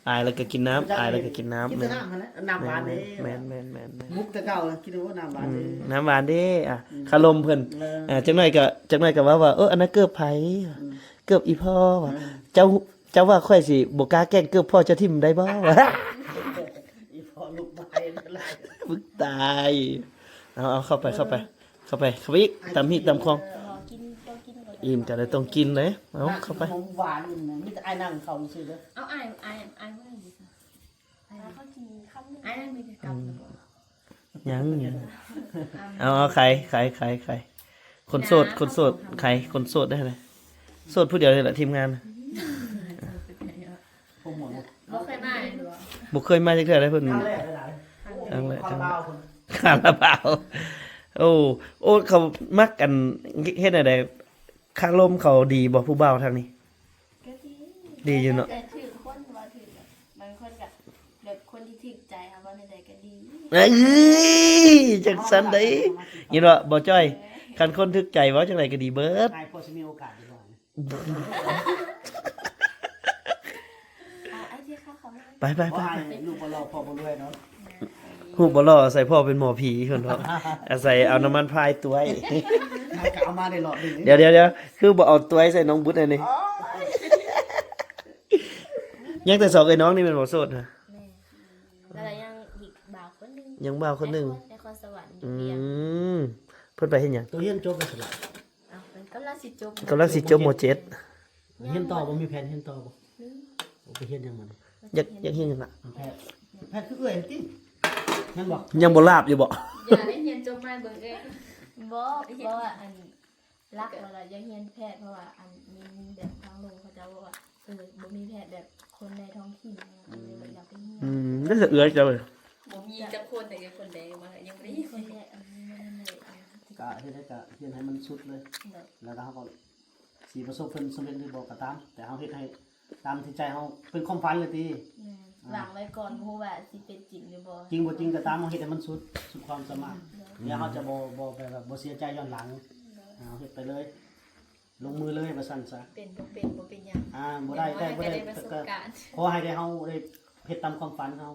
ອາຍແລ້ວກະກິນນ້ຳ ອາຍແລ້ວກະກິນນ້ຳ ກິນແຕ່ນ້ຳຫັ້ນແຫຼະ ນ້ຳຫວານເດ້ ແມ່ນໆໆໆ ມຸກແຕ່ເກົ່າ ກິນແຕ່ນ້ຳຫວານເດ້ ອືມ ນ້ຳຫວານເດ້ ອ່ະ ອືມ ຄາລົມເພິ່ນ ເອີ ອ່າ ຈັກໜ້ອຍກະ ຈັກໜ້ອຍກະເວົ້າວ່າ ເອີ ອັນນັ້ນເກີບໃຜ ອືມ ເກີບອີ່ພໍ່ວ່າ ອືມ ເຈົ້າ ເຈົ້າວ່າຂ້ອຍຊິບໍ່ກ້າແກ່ງເກີບພໍ່ເຈົ້າຖິ້ມໄດ້ບໍ່ ອີ່ພໍ່ລູກບາຍ ມຶງຕາຍ ເອົາ ເອົາ ເຂົ້າໄປ ເອີ ເຂົ້າໄປ ເຂົ້າໄປ ເຂົ້າໄປອີກ ຕຳຮີດຕຳຄອງ ເອີ ກິນ ຕ້ອງກິນ ອີ່ມກໍໄດ້ຕ້ອງກິນເດ້ ເອົາ ເຂົ້າໄປ ຂະໜົມຫວານນີ້ນະ ມີແຕ່ອ້າຍນັ່ງເຂົ້າຊື່ເດີ ເອົາ ອ້າຍ ອ້າຍ ອ້າຍບໍ່ໄດ້ຢູ່ຊະ ອ້າຍ ເຂົາກິນຄຳໜຶ່ງ ອ້າຍນັ່ງມີແຕ່ກັບ ອືມ ຍັງ ຍັງ ເອົາ ເອົາ ໄຂ ໄຂ ໄຂ ໄຂ ຄົນໂສດ ຄົນໂສດ ໄຂ ຄົນໂສດໄດ້ເລີຍ ໂສດຜູ້ດຽວນີ້ແຫຼະ ທີມງານ ບໍ່ເຄີຍມາເລີຍ ບໍ່ເຄີຍມາຈັກເທື່ອເລີຍເພິ່ນ ຄັ້ງແລກ ຄັ້ງແລກ ຄາລາບາວ ຄາລາບາວ ໂອ້ ໂອ້ ເຂົາມັກອັນ ເຮັດແນວໃດ ຄາລົມເຂົາດີບໍ່ ຜູ້ບ່າວທາງນີ້ ກໍດີ ດີຢູ່ເນາະ ແຕ່ຖືກຄົນວ່າຖືກ ບາງຄົນກໍແບບຄົນທີ່ຖືກໃຈ ເຮົາເວົ້າແນວໃດກໍດີ ເອີຍ ຈັ່ງຊັ້ນໃດ ຍິນບໍ່ ບໍ່ຈ້ອຍ ເອີ ຄັນຄົນຖືກໃຈເວົ້າຈັ່ງໃດກໍດີເບີດ ອ້າຍພໍຊິມີໂອກາດຢູ່ບໍ່ ອ່າ ໄອ້ທີ່ເຂົາເຂົ້າມາ ໄປ ໄປ ໄປ ບໍ່ ອ້າຍ ລູກບໍ່ຫຼໍ່ພໍ່ບໍ່ລວຍເນາະ ແມ່ນ ລູກບໍ່ຫຼໍ່ໃສ່ພໍ່ເປັນໝໍຜີເພິ່ນເນາະ ອາໄສເອົານ້ຳມັນພາຍຕວຍ ກໍເອົາມາໄດ້ລອບໜຶ່ງ ດຽວໆໆ ຄືບໍ່ເອົາຕວຍໃສ່ນ້ອງບຸດອັນນີ້ ໂອ້ຍ ຍັງແຕ່ສອງເອື້ອຍນ້ອງນີ້ແມ່ນບໍ່ໂສດນະ ແມ່ນ ແລ້ວກໍຍັງອີກບ່າວຄົນໜຶ່ງ ຍັງບ່າວຄົນໜຶ່ງ ນະຄອນ ນະຄອນສະຫວັນ ອືມ ເພິ່ນໄປເຮັດຫຍັງ ໂຕຮຽນຈົບແລ້ວຊັ້ນລະ ອ້າວ ເພິ່ນກຳລັງຊິຈົບ ກຳລັງຊິຈົບ ມໍເຈັດ ຮຽນຕໍ່ບໍ່ ມີແຜນຮຽນຕໍ່ບໍ່ ອືມ ໂອ້ ໄປຮຽນຫຍັງມານີ້ ຢາກ ຢາກຮຽນຫຍັງລະ ແພດ ແພດຄືເອື້ອຍຫັ້ນຕິ ແມ່ນບໍ່ ຍັງບໍ່ລາບຢູ່ບໍ່ ຢ່າໄດ້ຮຽນຈົບມາເບິ່ງເອີຍ ບໍ່ ເພາະວ່າອັນ ຫຼັກວ່າລະຢາກຮຽນແພດ ເພາະວ່າອັນມີແບບທາງໂລກເຂົາເຈົ້າບອກວ່າ ເອີ ບໍ່ມີແພດແບບຄົນໃນທ້ອງຖິ່ນ ອືມ ກໍເລີຍວ່າຢາກໄປຮຽນ ອືມ ໄດ້ສະເອື້ອຍເຈົ້າເລີຍ ບໍ່ມີຈັກຄົນໃດ ຄົນໃດວ່າຍັງບໍ່ໄດ້ຮຽນ ຄົນແລກອັນນີ້ບໍ່ທັນໄດ້ ກໍເຮັດໃຫ້ ກໍຮຽນໃຫ້ມັນສຸດເລີຍ ໂດຍ ແລ້ວກໍເຮົາກໍ ຊິປະສົບຜົນສຳເລັດຫຼືບໍ່ກໍຕາມ ແຕ່ເຮົາເຮັດໃຫ້ຕາມທີ່ໃຈເຮົາ ເປັນຄວາມຝັນເລີຍຕິ ແມ່ນ ອືມ ວາງໄວ້ກ່ອນ ບໍ່ຮູ້ວ່າຊິເປັນຈິງຫຼືບໍ່ ຈິງບໍ່ຈິງກໍຕາມ ເຮົາເຮັດໃຫ້ມັນສຸດ ສຸດຄວາມສາມາດ ໂດຍ ແລ້ວເຮົາຈະບໍ່ ບໍ່ ແບບວ່າບໍ່ເສຍໃຈຍ້ອນຫຼັງ ໂດຍ ເຮົາເຮັດໄປເລີຍ ລົງມືເລີຍວ່າຊັ້ນຊະ ເປັນບໍ່ເປັນບໍ່ເປັນຫຍັງ ອ່າ ບໍ່ໄດ້ ໄດ້ ບໍ່ໄດ້ ໄດ້ປະສົບການ ຂໍໃຫ້ໄດ້ ເຮົາໄດ້ເຮັດຕາມຄວາມຝັນເຮົາ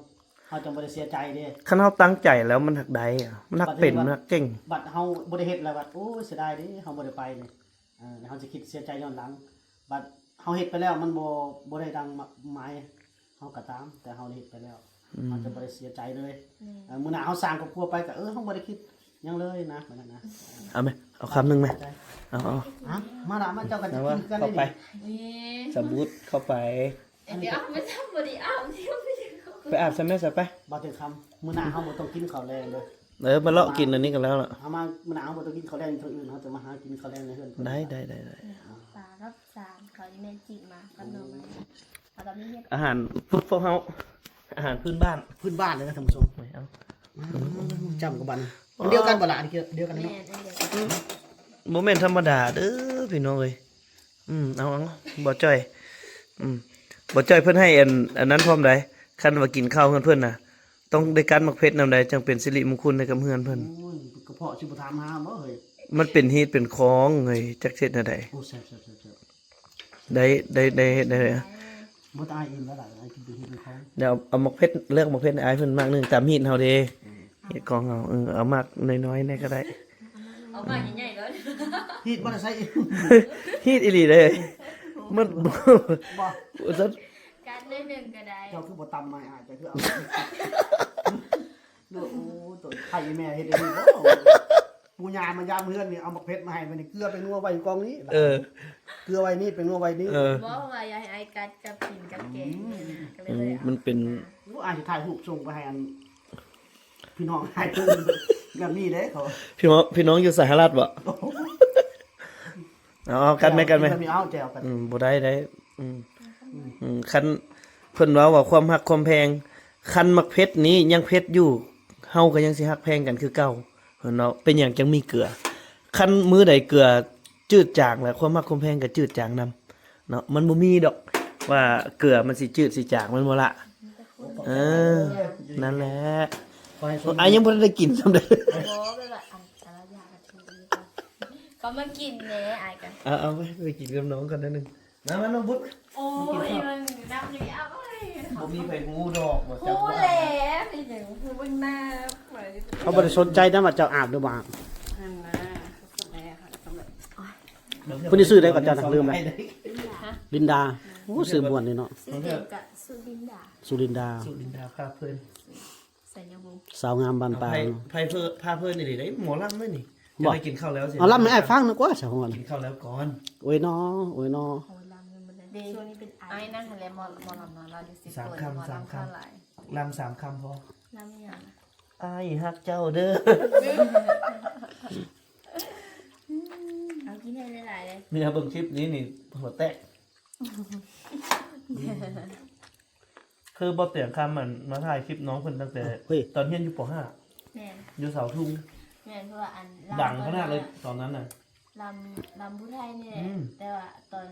ເຮົາຈັ່ງບໍ່ໄດ້ເສຍໃຈເດ້ ຄັນເຮົາຕັ້ງໃຈແລ້ວມັນຮັກໄດ້ ມັນຮັກເປັນ ມັນຮັກເກັ່ງ ບັດເຮົາບໍ່ໄດ້ເຮັດແລ້ວ ບັດ ໂອ້ຍ ເສຍດາຍເດ້ ເຮົາບໍ່ໄດ້ໄປນີ້ ເອີ ເຮົາຈະຄິດເສຍໃຈຍ້ອນຫຼັງ ບັດເຮົາເຮັດໄປແລ້ວມັນບໍ່ ບໍ່ໄດ້ດັ່ງໝາຍເຮົາກໍຕາມ ແຕ່ເຮົາໄດ້ເຮັດໄປແລ້ວ ອືມ ເຮົາຈະບໍ່ໄດ້ເສຍໃຈເລີຍ ແມ່ນ ເອີ ມື້ໜ້າເຮົາສ້າງຄອບຄົວໄປກໍ ເອີ ເຮົາບໍ່ໄດ້ຄິດຫຍັງເລີຍນະ ແບບນັ້ນນະ ເອົາແມ ເອົາຄຳໜຶ່ງແມ ເອົາ ເອົາ ອະ ມາລະ ມາ ເຈົ້າກໍຈະກິນຄືກັນ ເຂົ້າໄປ ນີ້ ສະບຸດເຂົ້າໄປ ອັນນີ້ກໍ ດຽວມັນບໍ່ໄດ້ອາບ ດຽວໄປອາບຊະແມ່ຊະໄປ ບໍ່ເຕັມຄຳ ມື້ໜ້າເຮົາບໍ່ຕ້ອງກິນເຂົ້າແລງເດີ ເອີ ມາເລາະກິນອັນນີ້ກັນແລ້ວລະ ເຮົາມາ ມື້ໜ້າເຮົາບໍ່ຕ້ອງກິນເຂົ້າແລງຢູ່ທາງອື່ນ ເຮົາຈະມາຫາກິນເຂົ້າແລງໃນເຮືອນ ໄດ້ ໄດ້ ໄດ້ ໄດ້ ອ່າ ປາກັບສາມ ເຂົານີ້ແມ່ນຈີບມາກັບໜໍ່ໄມ້ ເຮົາກໍມີເຮັດ ອາຫານພວກເຮົາ ອາຫານພື້ນບ້ານ ພື້ນບ້ານເລີຍນະທ່ານຜູ້ຊົມ ເອົາ ຈ້ຳກັບບັດນີ້ ໂອ້ ອັນດຽວກັນບໍ່ລະ ອັນດຽວກັນເນາະ ແມ່ນ ອັນດຽວກັນ ບໍ່ແມ່ນທຳມະດາເດີພີ່ນ້ອງເອີຍ ອືມ ເອົາ ເອົາ ບໍ່ຈ່ອຍ ອືມ ບໍ່ຈ່ອຍເພິ່ນໃຫ້ອັນ ອັນນັ້ນພ້ອມໃດ ຄັນວ່າກິນເຂົ້າເຮືອນເພິ່ນນະ ຕ້ອງໄດ້ກັນໝາກເຜັດນຳໃດ ຈັ່ງເປັນສິລິມຸງຄຸນໃຫ້ກັບເຮືອນເພິ່ນ ໂອ້ຍ ກະເພາະຊິບໍ່ຖາມຫາບໍ່ເຮີ້ຍ ມັນເປັນຮີດເປັນຄອງເຮີ້ຍ ຈັກເຮັດແນວໃດ ໂອ້ ແຊບໆໆໆ ໄດ້ ໄດ້ ໄດ້ເຮັດໄດ້ ບໍ່ຕາຍ ອີ່ມແລ້ວລະ ກິນເປັນຮີດເປັນຄອງ ດຽວເອົາ ເອົາໝາກເຜັດ ເລືອກໝາກເຜັດໃຫ້ອ້າຍເພິ່ນໝາກໜຶ່ງ ຕາມຮີດເຮົາເດ້ ອືມ ເຮັດຂອງເຮົາ ເອີ ເອົາໝາກນ້ອຍໆແດ່ກໍໄດ້ ເອົາໝາກໃຫຍ່ໆໂລດ ຮີດບໍ່ໄດ້ໃຊ້ອີກ ຮີດອີ່ຫຼີເດ້ ມັນ ບໍ່ ບໍ່ ກັດໜ້ອຍໜຶ່ງກໍໄດ້ ເຈົ້າຄືບໍ່ຕຳໄມ້ອ້າຍ ເຈົ້າຄືເອົາ ໂອ້ ໂຕໄຜແມ່ເຮັດໄດ້ດີບໍ່ ປູ່ຍ່າມາຢາມເຮືອນນີ້ ເອົາໝາກເຜັດມາໃຫ້ ບັດນີ້ເກືອໄປນົວໄວ້ຢູ່ກອງນີ້ ເອີ ເກືອໄວ້ນີ້ ໄປນົວໄວ້ນີ້ ເອີ ບໍ່ ເພາະວ່າຢາກໃຫ້ອ້າຍກັດກັບກິນກັບແກງ ອືມ ກໍເລີຍ ອືມ ເອົາ ມັນເປັນ ໂອ້ ອ້າຍຊິຖ່າຍຮູບສົ່ງໄປໃຫ້ອັນ ພີ່ນ້ອງອ້າຍເພິ່ນ ແບບນີ້ເດ້ເຂົາ ພີ່ນ້ອງ ພີ່ນ້ອງຢູ່ສະຫະລັດບໍ່? ເອົາ ເອົາກັນແມ່ ກັນແມ່ ແບບນີ້ເອົາແຈ່ວກັນ ອືມ ບໍ່ໄດ້ ໄດ້ ອືມ ອືມ ອືມ ຄັນເພິ່ນເວົ້າວ່າຄວາມຮັກຄວາມແພງ ຄັນໝາກເຜັດນີ້ຍັງເຜັດຢູ່ ເຮົາກໍຍັງຊິຮັກແພງກັນຄືເກົ່າ ເພິ່ນເວົ້າ ເປັນຫຍັງຈັ່ງມີເກືອ ຄັນມື້ໃດເກືອຈືດຈາງແລ້ວ ຄວາມຮັກຄວາມແພງກໍຈືດຈາງນຳ ເນາະ ມັນບໍ່ມີດອກວ່າເກືອມັນຊິຈືດຊິຈາງ ແມ່ນບໍ່ລະ? ເອີ ນັ້ນແຫຼະ ອ້າຍຍັງບໍ່ທັນໄດ້ກິນຊ້ຳເດ້ ບໍ່ ແບບວ່າອັນ ອັນລະຢ່າງ ເຂົາມາກິນແດ່ ອ້າຍກໍ ເອົາ ເອົາໄປ ໄປກິນກັບນ້ອງກ່ອນໜ້ອຍໜຶ່ງ ມາ ມາ ນ້ອງບຸດ ໂອ້ຍ ມັນດຳຢູ່ ເອົາໄປ ບໍ່ມີໃຜຮູ້ດອກວ່າເຈົ້າ ຮູ້ແລ້ວ ເປັນຫຍັງ ຮູ້ເບິ່ງໜ້າ ເຂົາບໍ່ໄດ້ສົນໃຈນຳວ່າເຈົ້າອາບຫຼືບໍ່ອາບ ນັ້ນນະ ສົນໃຈ ເພິ່ນຊື່ໃດກໍເຈົ້ານະ ລືມແລ້ວ ລິນດາ ໂອ້ ຊື່ມ່ວນນີ້ເນາະ ຊື່ເຕັມກະສຸລິນດາ ສຸລິນດາ ສຸລິນດາ ພາເພີນ ໄຊຍະວົງ ສາວງາມບ້ານປ່າ ໃຜ ໃຜເພີ ພາເພີນນີ້ເດ້ ໝໍລຳເດ້ນີ້ ບໍ່ ຈະໄດ້ກິນເຂົ້າແລ້ວຊິ ເອົາລຳໃຫ້ອ້າຍຟັງໜຶ່ງກວ່າຊະ ເຮົາ ກິນເຂົ້າແລ້ວກ່ອນ ໂອ້ຍນໍ ໂອ້ຍນໍ ໂອ້ຍລຳແມ່ນບໍ່ໄດ້ ເດ້ ຊ່ວງນີ້ເປັນໄອ ອ້າຍນັ້ນຫັ້ນແຫຼະ ໝໍ ໝໍລຳເນາະ ລາວຢູ່ສິບຄົນ ສາມຄຳ ໝໍລຳ ສາມຄຳ ເທົ່າຫຼາຍ ລຳສາມຄຳພໍ ລຳຫຍັງ ອ້າຍຮັກເຈົ້າເດີ ເອົາກິນໃຫ້ຫຼາຍໆເລີຍ ນີ້ເຮົາເບິ່ງຄລິບນີ້ນີ້ຫົວແຕກ ຄືບໍ່ຕຽງຄຳ ອັນ ມາຖ່າຍຄລິບນ້ອງເພິ່ນຕັ້ງແຕ່ ເຮີ້ຍ ຕອນຮຽນຢູ່ ປໍຫ້າ ແມ່ນ ຢູ່ເສົາທຸງ ແມ່ນ ເພາະວ່າອັນ ດັງຂະໜາດເລີຍຕອນນັ້ນນະ ລຳ ລຳຜູ້ໄທນີ້ແຫຼະ ອືມ ແຕ່ວ່າຕອນ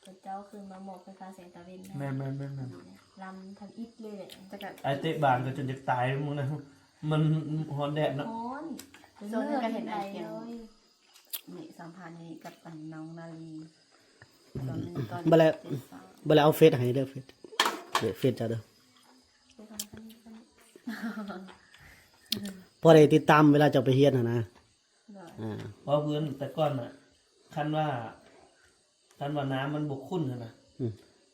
ເຂົາເຈົ້າຂຶ້ນມາໝໍໄຟຟ້າແສງຕາເວັນນະ ແມ່ນໆໆໆ ລຳທຳອິດເລີຍແຫຼະ ແຕ່ກໍ ອ້າຍເຕະບານກໍຈົນຢາກຕາຍມື້ນັ້ນ ມັນຮ້ອນແດດເນາະ ຮ້ອນ ຊ່ວງນັ້ນກໍເຫັນອ້າຍແກ້ວ ນີ້ສຳພັນນີ້ກັບອັນນ້ອງນາລີ ອືມ ຕອນນັ້ນຕອນ ບັດແລ້ວ ເຈັດສາມ ບັດແລ້ວເອົາເຟສໃຫ້ເດີ ເຟສ ເຟສເຈົ້າເດີ ພໍໄດ້ຕິດຕາມເວລາເຈົ້າໄປຮຽນຫັ້ນນະ ໂດຍ ອ່າ ເວົ້າພື້ນແຕ່ກ່ອນນະ ຄັນວ່າ ຄັນວ່ານ້ຳມັນບໍ່ຂຸ້ນຫັ້ນນະ ອືມ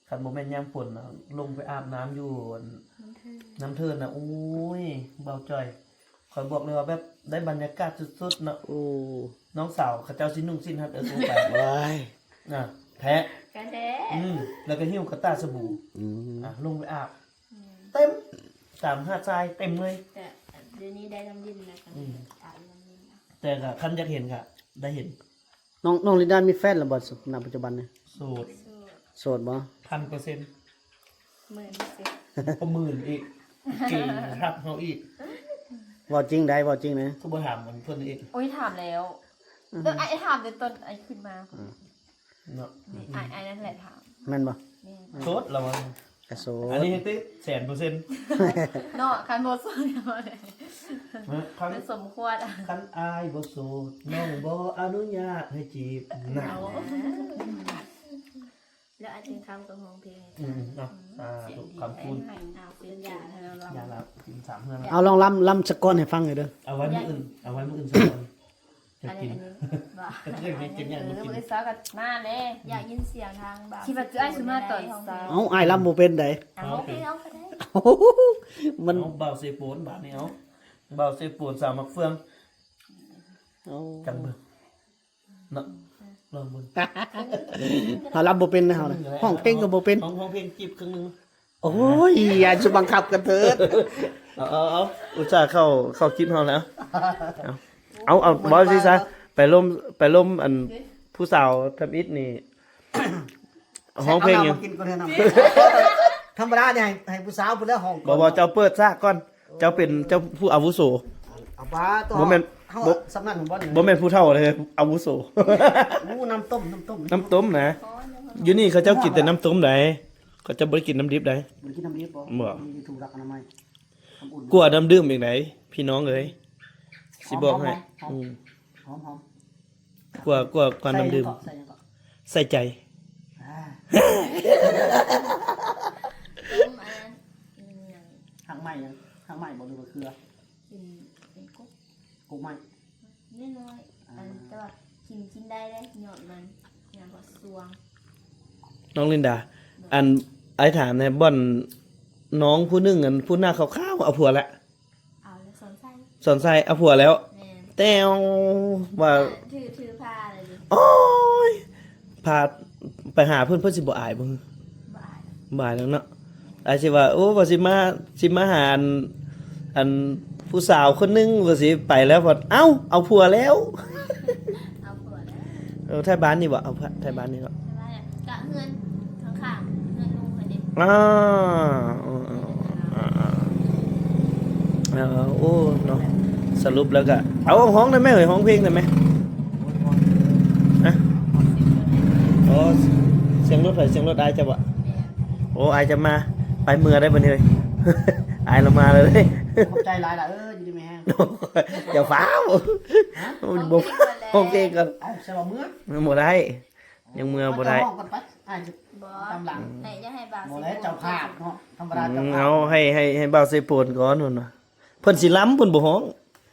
ຄັນບໍ່ແມ່ນຍາມຝົນນະ ລົງໄປອາບນ້ຳຢູ່ອັນ ນ້ຳເທີນ ນ້ຳເທີນນະ ໂອ້ຍ ບ່າວຈ່ອຍ ຂ້ອຍບອກເລີຍວ່າແບບໄດ້ບັນຍາກາດສຸດໆເນາະ ໂອ້ ນ້ອງສາວເຂົາເຈົ້າຊິນຸ່ງສິ້ນຮັດເອີໂຄໄປ ວ້າຍ ນະ ແທ້ ກະແທ້ ອືມ ແລ້ວກໍຫິ້ວກະຕ່າສະບູ ອືມ ອ່າ ລົງໄປອາບ ອືມ ເຕັມ ຕາມຫາດຊາຍເຕັມເລີຍ ແຕ່ດຽວນີ້ໄດ້ນ້ຳເຢັນແລ້ວກໍ ອືມ ອາບນ້ຳເຢັນ ແຕ່ກໍຄັນຢາກເຫັນກໍໄດ້ເຫັນ ນ້ອງ ນ້ອງລິນດາມີແຟນແລ້ວບໍ່ ນະປັດຈຸບັນນີ້? ໂສດ ໂສດ ໂສດບໍ່? ພັນເປີເຊັນ ໝື່ນເປີເຊັນ ບໍ່ໝື່ນອີກ ເກງຮັບເຮົາອີກ ເວົ້າຈິງໃດ໋ ເວົ້າຈິງນະ ຄືບໍ່ຖາມເພິ່ນອີກ? ໂອ້ຍ ຖາມແລ້ວ ອືມ ເອີ ອ້າຍຖາມແຕ່ຕອນອ້າຍຂຶ້ນມາ ອືມ ເນາະ ນີ້ ອືມ ອ້າຍ ອ້າຍນັ້ນແຫຼະຖາມ ແມ່ນບໍ່? ແມ່ນ ໂສດລະວ່າ ກະໂສດ ອັນນີ້ແທ້ແສນເປີເຊັນ ເນາະ ຄັນບໍ່ໂສດ ເນາະ ຄັນ ເປັນສົມຄວນ ຄັນອ້າຍບໍ່ໂສດ ນ້ອງບໍ່ອະນຸຍາດໃຫ້ຈີບ ນັ້ນ ເອົາ ແລ້ວອາຈິງຄຳກໍຮ້ອງເພງໃຫ້ ອືມ ເນາະ ອືມ ສາທຸ ຄຳຄູນ ເອົາ ເປັນຢາໃຫ້ລຳ ຢາລຳ ກິນສາມເຮືອນ ເອົາ ລອງລຳ ລຳສະກ່ອນໃຫ້ຟັງໜ່ອຍເດີ ເອົາໄວ້ມື້ອື່ນ ເອົາໄວ້ມື້ອື່ນສະກ່ອນ ຢາກກິນ ອັນນີ້ ອັນນີ້ ຢາກກິນຫຍັງ ເອີ ມື້ອື່ນເຊົ້າກໍມາແດ່ ຢາກຍິນສຽງທາງບ່າວ ຄິດວ່າອ້າຍຊິມາຕອນເຊົ້າ ເອົ້າ ອ້າຍລຳບໍ່ເປັນໃດ ເອົາ ເອົາ ເອົາ ມັນ ເອົາ ບ່າວເຊໂປນບາດນີ້ ເອົາ ບ່າວເຊໂປນ ສາວໝາກເຟືອງ ເອົາ ຈັ່ງເບິ່ງ ເນາະ ລອງເບິ່ງ ເຮົາລຳບໍ່ເປັນນະເຮົານະ ຮ້ອງເພງກໍບໍ່ເປັນ ຮ້ອງ ຮ້ອງເພງຈີບເຄິ່ງໜຶ່ງ ໂອ້ຍ ຢ່າຊິບັງຄັບກັນເຖີດ ເອົາ ເອົາ ເອົາ ອຸດສ່າເຂົ້າ ເຂົ້າຄລິບເຮົາແລ້ວ ເອົາ ເອົາ ເອົາ ເວົ້າຊິຊະ ໄປລົມ ໄປລົມອັນຜູ້ສາວທຳອິດນີ້ ຮ້ອງເພງຫຍັງ ກິນກ່ອນເທື່ອນຳ ທຳມະດານີ້ໃຫ້ ໃຫ້ຜູ້ສາວພຸ້ນແຫຼະຮ້ອງກ່ອນ ບໍ່ ບໍ່ ເຈົ້າເປີດສາກ່ອນ ເຈົ້າເປັນເຈົ້າຜູ້ອາວຸໂສ ເອົາປາຕໍ່ ບໍ່ແມ່ນ ເຮົາ ບໍ່ ສຳນັ້ນບໍ່ ບໍ່ແມ່ນຜູ້ເຖົ້າເດ້ ອາວຸໂສ ໂອ້ ນ້ຳຕົ້ມ ນ້ຳຕົ້ມ ນ້ຳຕົ້ມນະ ຢູ່ນີ້ເຂົາເຈົ້າກິນແຕ່ນ້ຳຕົ້ມໃດ ເຂົາເຈົ້າບໍ່ໄດ້ກິນນ້ຳດິບໃດ ບໍ່ໄດ້ກິນນ້ຳດິບບໍ່ ບໍ່ ມີຢູ່ ຖືກຫຼັກອະນາໄມ ນ້ຳອຸ່ນ ກວ່ານ້ຳດື່ມອີກໃດ ພີ່ນ້ອງເອີຍ ຊິບອກໃຫ້ ຫອມໆ ອືມ ຫອມໆ ກວ່າ ກວ່າ ກວ່ານ້ຳດື່ມ ໃສ່ຫຍັງເກາະ ໃສ່ຫຍັງເກາະ ໃສ່ໃຈ ອ່າ ຕົ້ມອັນນັ້ນ ອີຫຍັງ ຮາກໄມ້ຫຍັງ ຮາກໄມ້ບໍ່ ຫຼືວ່າເຄືອ ກິນ ປູກໄມ້ ນ້ອຍໆ ອ່າ ອັນ ແຕ່ວ່າກິນ ກິນໄດ້ເດ້ ຍອດມັນ ຫຍັງກໍຊວງ. ນ້ອງລິນດາ ອັນ ອ້າຍຖາມແດ່ ບ່ອນນ້ອງຜູ້ໜຶ່ງ ອັນ ຜູ້ໜ້າຂາວໆ ເອົາຜົວແລ້ວ? ເອົາແລ້ວ ສອນໄຊ ສອນໄຊເອົາຜົວແລ້ວ. ແມ່ນ ແຕ່ວ່າ ຖື ຖືພາເລີຍ. ໂອ້ຍ ພາໄປຫາເພິ່ນ ເພິ່ນຊິບໍ່ອາຍບໍ່? ບໍ່ອາຍ ບໍ່ອາຍແລ້ວເນາະ. ອາດຊິວ່າ ໂອ້ ວ່າຊິມາ ຊິມາຫາ ອັນ ອັນ ຜູ້ສາວຄົນໜຶ່ງ ວ່າຊິໄປແລ້ວ ພັດ ເອົ້າ ເອົາຜົວແລ້ວ. ເອົາຜົວແລ້ວ. ເອີ ໄທບ້ານນີ້ບໍ່? ເອົາ ໄທບ້ານນີ້ເນາະ. ແຕ່ວ່າກະເຮືອນຂ້າງໆ ເຮືອນລຸງເພິ່ນເດ້. ອ່າ ເອີ ເອີ ເອີ ໂອ້ ເນາະ ສະຫຼຸບແລ້ວກະ ເອົາ ຮ້ອງໄດ້ໄໝເອີຍ? ຮ້ອງເພງໄດ້ໄໝ? ຮະ? ໂອ້ ສຽງລົດໃຜ? ສຽງລົດອ້າຍເຈົ້າບໍ່? ໂອ້ ອ້າຍຈະມາ ໄປເມືອໄດ້ບັດນີ້ເອີຍ. ອ້າຍລາວມາແລ້ວເດ້. ຂອບໃຈຫຼາຍລະເອີຍ ຢູ່ດີມີແຮງ. ຢ່າຟ້າວ ຮະ? ໂອ້ຍ ບໍ່ ຮ້ອງເພງກ່ອນແລ້ວ ຮ້ອງເພງກ່ອນ. ເອົ້າ ໃຊ່ວ່າເມືອ? ບໍ່ໄດ້ ຍັງເມືອບໍ່ໄດ້. ເອົາເຈົ້າຮ້ອງກ່ອນໄປ ອ້າຍຊິ ບໍ່ ຕາມຫຼັງ. ແມ່ ຢ່າໃຫ້ບ່າວ ບໍ່ແລ້ວ ເຈົ້າພາບເນາະ ທຳມະດາ ອືມ ເຈົ້າພາບ. ເອົາ ໃຫ້ ໃຫ້ ໃຫ້ບ່າວເຊໂປນກ່ອນພຸ້ນນະ ເພິ່ນຊິລຳ ເພິ່ນບໍ່ຮ້ອງ.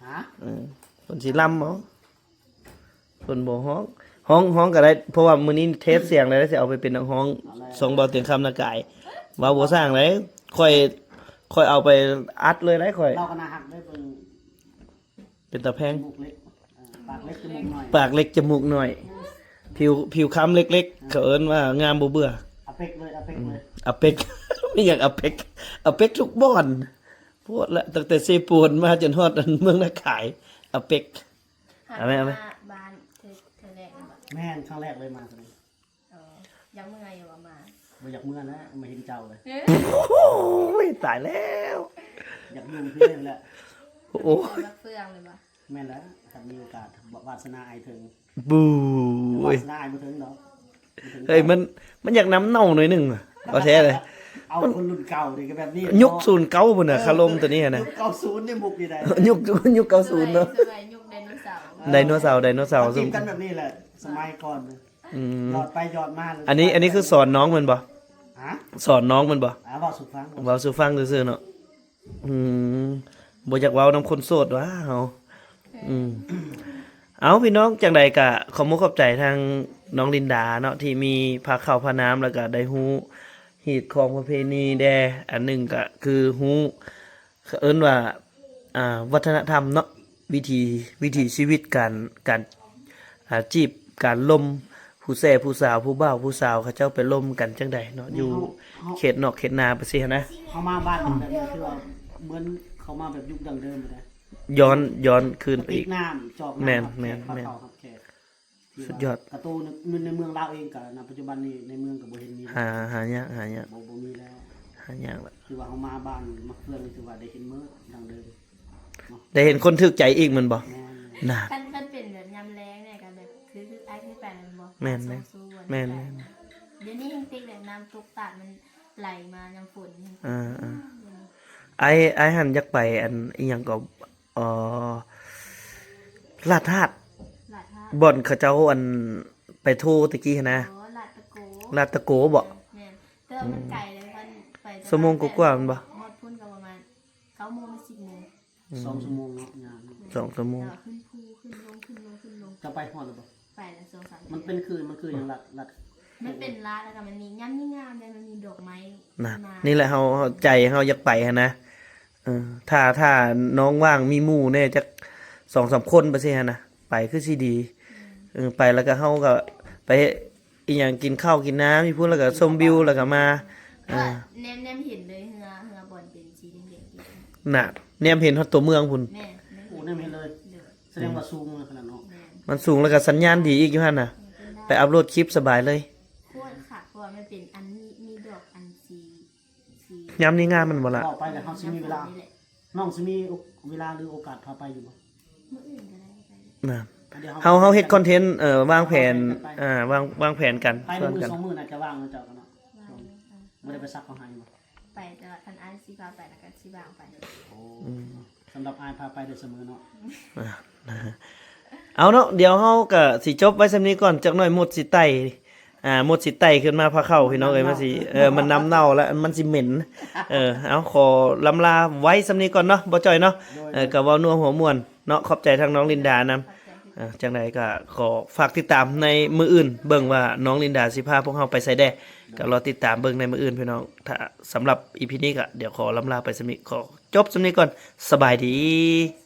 ຮະ? ເອີ ເພິ່ນຊິລຳເອົາ ເພິ່ນບໍ່ຮ້ອງ. ຮ້ອງ ຮ້ອງກໍໄດ້ ເພາະວ່າມື້ນີ້ເທສສຽງແລ້ວ ຊິເອົາໄປເປັນນັກຮ້ອງ ເອົາແລ້ວ ຊ່ອງບ່າວຕຽງຄຳນາກາຍ. ເວົ້າບໍ່ສ້າງໃດ ຂ້ອຍ ຂ້ອຍເອົາໄປອັດເລີຍໄດ໋ຂ້ອຍ. ລາວກໍໜ້າຮັກເດ້ ເບິ່ງ ເປັນຕາແພງ ຈະມູກເລັກ ເອີ ປາກເລັກຈະມູກໜ້ອຍ ປາກເລັກຈະມູກໜ້ອຍ ຜິວ ຜິວຄ້ຳເລັກໆ ເອີ ເຂົາເອີ້ນວ່າງາມບໍ່ເບື່ອ. ອາເປັກເລີຍ ອາເປັກເລີຍ ອາເປັກ ມີຫຍັງອາເປັກ? ອາເປັກທຸກບ່ອນ ໂພດລະ ຕັ້ງແຕ່ເຊໂປນມາຈົນຮອດອັນເມືອງນາກາຍ ອາເປັກ. ເອົາແມ່ ເອົາແມ່ ມາບ້ານເທື່ອ ເທື່ອແລກແມ່ນບໍ່? ແມ່ນ ຄັ້ງແລກເລີຍມາຕົວນີ້. ເອີ ຢາກເມືອຢູ່ບໍ່ມາ? ບໍ່ຢາກເມືອນະ ມາເຫັນເຈົ້າເລີຍ. ເອີ ໂອ້ຍ ຕາຍແລ້ວ ຢາກຢູ່ເພິ່ນແຫຼະ. ໂອ້ຍ ເມືອມາເຟືອງເລີຍບໍ່? ແມ່ນແລ້ວ ຄັນມີໂອກາດ ວາສະນາອ້າຍເຖິງ. ບູ້ ວາສະນາອ້າຍບໍ່ເຖິງດອກ. ເຮີ້ຍ ມັນ ມັນຢາກນ້ຳເນົ່າໜ້ອຍໜຶ່ງ ເອົາແທ້ເລີຍ. ເອົາຄົນລຸ້ນເກົ່ານີ້ກໍແບບນີ້ ຍຸກສູນເກົ້າພຸ້ນນະ ຄາລົມຕົວນີ້ຫັ້ນນະ ຍຸກເກົ້າສູນນີ້ ມຸກນີ້ໄດ໋ ຍຸກ ຍຸກເກົ້າສູນເນາະ ສະໄໝ ສະໄໝຍຸກໄດໂນເສົາ ໄດໂນເສົາ ມາຈີບກັນແບບນີ້ແຫຼະ ສະໄໝກ່ອນ. ອືມ ຢອດໄປຢອດມາ. ອັນນີ້ ອັນນີ້ຄືສອນນ້ອງແມ່ນບໍ່? ຮະ? ສອນນ້ອງແມ່ນບໍ່? ອ່າ ເວົ້າສູ່ຟັງ ເວົ້າສູ່ຟັງຊື່ໆເນາະ. ອືມ ບໍ່ຢາກເວົ້ານຳຄົນໂສດຫວາເຮົາ. ອືມ ເອົ້າ ພີ່ນ້ອງ ຈັ່ງໃດກະຂອບມຸກຂອບໃຈທາງນ້ອງລິນດາເນາະ ທີ່ມີພາເຂົ້າພານ້ຳ ແລ້ວກະໄດ້ຮູ້ຮີດຄອງປະເພນີແດ່. ອັນໜຶ່ງກະຄືຮູ້ ເອີ້ນວ່າ ອ່າ ວັດທະນະທຳເນາະ ວິຖີ ວິຖີຊີວິດ ການ ການ ອ່າ ຈີບ ການລົມ ຜູ້ແຊຜູ້ສາວ ຜູ້ບ່າວຜູ້ສາວ ເຂົາເຈົ້າໄປລົມກັນຈັ່ງໃດເນາະ ຢູ່ເຂດນອກເຂດນາໄປຊີ້ຫັ້ນນະ. ເຮົາມາບ້ານແບບນີ້ ຄືວ່າເໝືອນເຂົາມາແບບຍຸກດັ້ງເດີມເລີຍ ຍ້ອນ ຍ້ອນຄືນໄປອີກ. ແມ່ນ ແມ່ນ ແມ່ນ ສຸດຍອດ. ກະໂຕໃນ ໃນເມືອງລາວເອງກະ ນະ ປັດຈຸບັນນີ້ໃນເມືອງກະບໍ່ເຫັນມີ ຫາ ຫາຍາກ ຫາຍາກ ບໍ່ ບໍ່ມີແລ້ວ ຫາຍາກລະ. ຄືວ່າເຮົາມາບ້ານມະເຟືອງ ຖືວ່າໄດ້ເຫັນເໝີດດັ່ງເດີມເນາະ ໄດ້ເຫັນຄົນຖືກໃຈອີກແມ່ນບໍ່? ແມ່ນ ນະ ຄັນ ຄັນເປັນແບບຍາມແລງນີ້ກະແບບ ຄື ຄືອ້າຍເຄີຍໄປແມ່ນບໍ່? ແມ່ນ ແມ່ນ ແມ່ນ ແມ່ນ. ດຽວນີ້ແຮ່ງຕິດແບບນ້ຳຕົກຕາດມັນໄຫຼມາຍາມຝົນນີ້. ເອີ ເອີ ດຽວນີ້ ອ້າຍ ອ້າຍຫັ້ນຢາກໄປອັນອີ່ຫຍັງກໍ ອໍ ລາດທາດ ລາດທາດ ບ່ອນເຂົາເຈົ້າ ອັນ ໄປໂທຕະກີ້ຫັ້ນນະ. ອໍ ລາດຕະໂກ ລາດຕະໂກບໍ? ແມ່ນ ແຕ່ວ່າມັນໄກເດ້ ຄັນໄປ ຊົ່ວໂມງກວ່າໆແມ່ນບໍ່? ຮອດພຸ້ນກໍປະມານເກົ້າໂມງ ຫຼື ສິບໂມງ. ອືມ ສອງຊົ່ວໂມງເນາະ ຍ່າງ ສອງຊົ່ວໂມງ ແຕ່ວ່າຂຶ້ນພູ ຂຶ້ນລົງ ຂຶ້ນລົງ ຂຶ້ນລົງ. ເຈົ້າໄປຮອດແລ້ວບໍ່? ໄປແລ້ວ ສອງສາມ ມັນເປັນຄື ມັນຄືຫຍັງ ລາດ ລາດ ມັນເປັນລາດ ແລ້ວກໍມັນມີ ຍາມນີ້ງາມເດ້ ມັນມີດອກໄມ້ນະ. ນີ້ແຫຼະ ເຮົາ ເຮົາ ໃຈເຮົາຢາກໄປຫັ້ນນະ. ເອີ ຖ້າ ຖ້ານ້ອງວ່າງມີໝູ່ແດ່ຈັກສອງສາມຄົນໄປຊີ້ຫັ້ນນະ ໄປຄືຊິດີ. ອືມ ເອີ ໄປແລ້ວກໍເຮົາກໍໄປເຮັດອີ່ຫຍັງ ກິນເຂົ້າກິນນ້ຳຢູ່ພຸ້ນ ແລ້ວກໍຊົມວິວ ແລ້ວກໍມາ. ເອີ ແນມ ແນມເຫັນເລີຍ ເຮືອ ເຮືອບ່ອນເປັນສີແດງໆ ນະ ແນມເຫັນຮອດຕົວເມືອງພຸ້ນ. ແມ່ນ ໂອ້ ແນມເຫັນເລີຍ ໂດຍ ສະແດງວ່າສູງຂະໜາດເນາະ. ແມ່ນ ມັນສູງ ແລ້ວກໍສັນຍານດີອີກຢູ່ຫັ້ນນະ. ແມ່ນ ໄປອັບໂຫຼດຄລິບສະບາຍເລີຍ. ໂຄດຄັກ ເພາະວ່າມັນເປັນອັນມີ ມີດອກອັນສີ ສີ ຍາມນີ້ງາມແມ່ນບໍ່ລະ? ເວົ້າໄປແລ້ວເຮົາຊິມີເວລາ ນ້ອງຊິມີເວລາ ຫຼື ໂອກາດພາໄປຢູ່ບໍ່? ມື້ອື່ນກໍໄດ້ ໄປເລີຍ ນະ ເຮົາ ເຮົາເຮັດຄອນເທັນ ເອີ ວາງແຜນ ເອີ ວາງ ວາງແຜນກັນ ໄປມື້ສອງມື້ໜ້າຈະວ່າງເນາະ ເຈົ້າກໍເນາະ. ບໍ່ໄດ້ໄປສັກເຂົາໃຫ້ບໍ່? ໄປ ແຕ່ວ່າຄັນອ້າຍຊິພາໄປ ແລ້ວກໍຊິວ່າງໄປ. ໂອ້ ອືມ ສຳລັບອ້າຍພາໄປໄດ້ສະເໝີເນາະ. ອ່າ ເອົາເນາະ ດຽວເຮົາກໍຊິຈົບໄວ້ສ່ຳນີ້ກ່ອນ ຈັກໜ້ອຍມົດຊິໄຕ່ ອ່າ ມົດຊິໄຕ່ຂຶ້ນມາພາເຂົ້າ ພີ່ນ້ອງເອີຍ ມັນຊິ ເອີ ມັນນ້ຳເນົ່າແລ້ວ ມັນຊິເໝັນ. ເອີ ເອົາ ຂໍລຳລາໄວ້ສ່ຳນີ້ກ່ອນເນາະ ບໍ່ຈ່ອຍເນາະ. ໂດຍ ເອີ ກໍເວົ້ານົວຫົວມ່ວນ ເນາະ ຂອບໃຈທາງນ້ອງລິນດານຳ. ອ່າ ຈັ່ງໃດກໍຂໍຝາກຕິດຕາມໃນມື້ອື່ນ ເບິ່ງວ່ານ້ອງລິນດາຊິພາພວກເຮົາໄປໃສແດ່ ກໍລໍຕິດຕາມເບິ່ງໃນມື້ອື່ນພີ່ນ້ອງ. ຖ້າ ສຳລັບອີພີນີ້ກໍດຽວຂໍລ່ຳລາໄປສ່ຳນີ້ ຂໍຈົບສ່ຳນີ້ກ່ອນ. ສະບາຍດີ.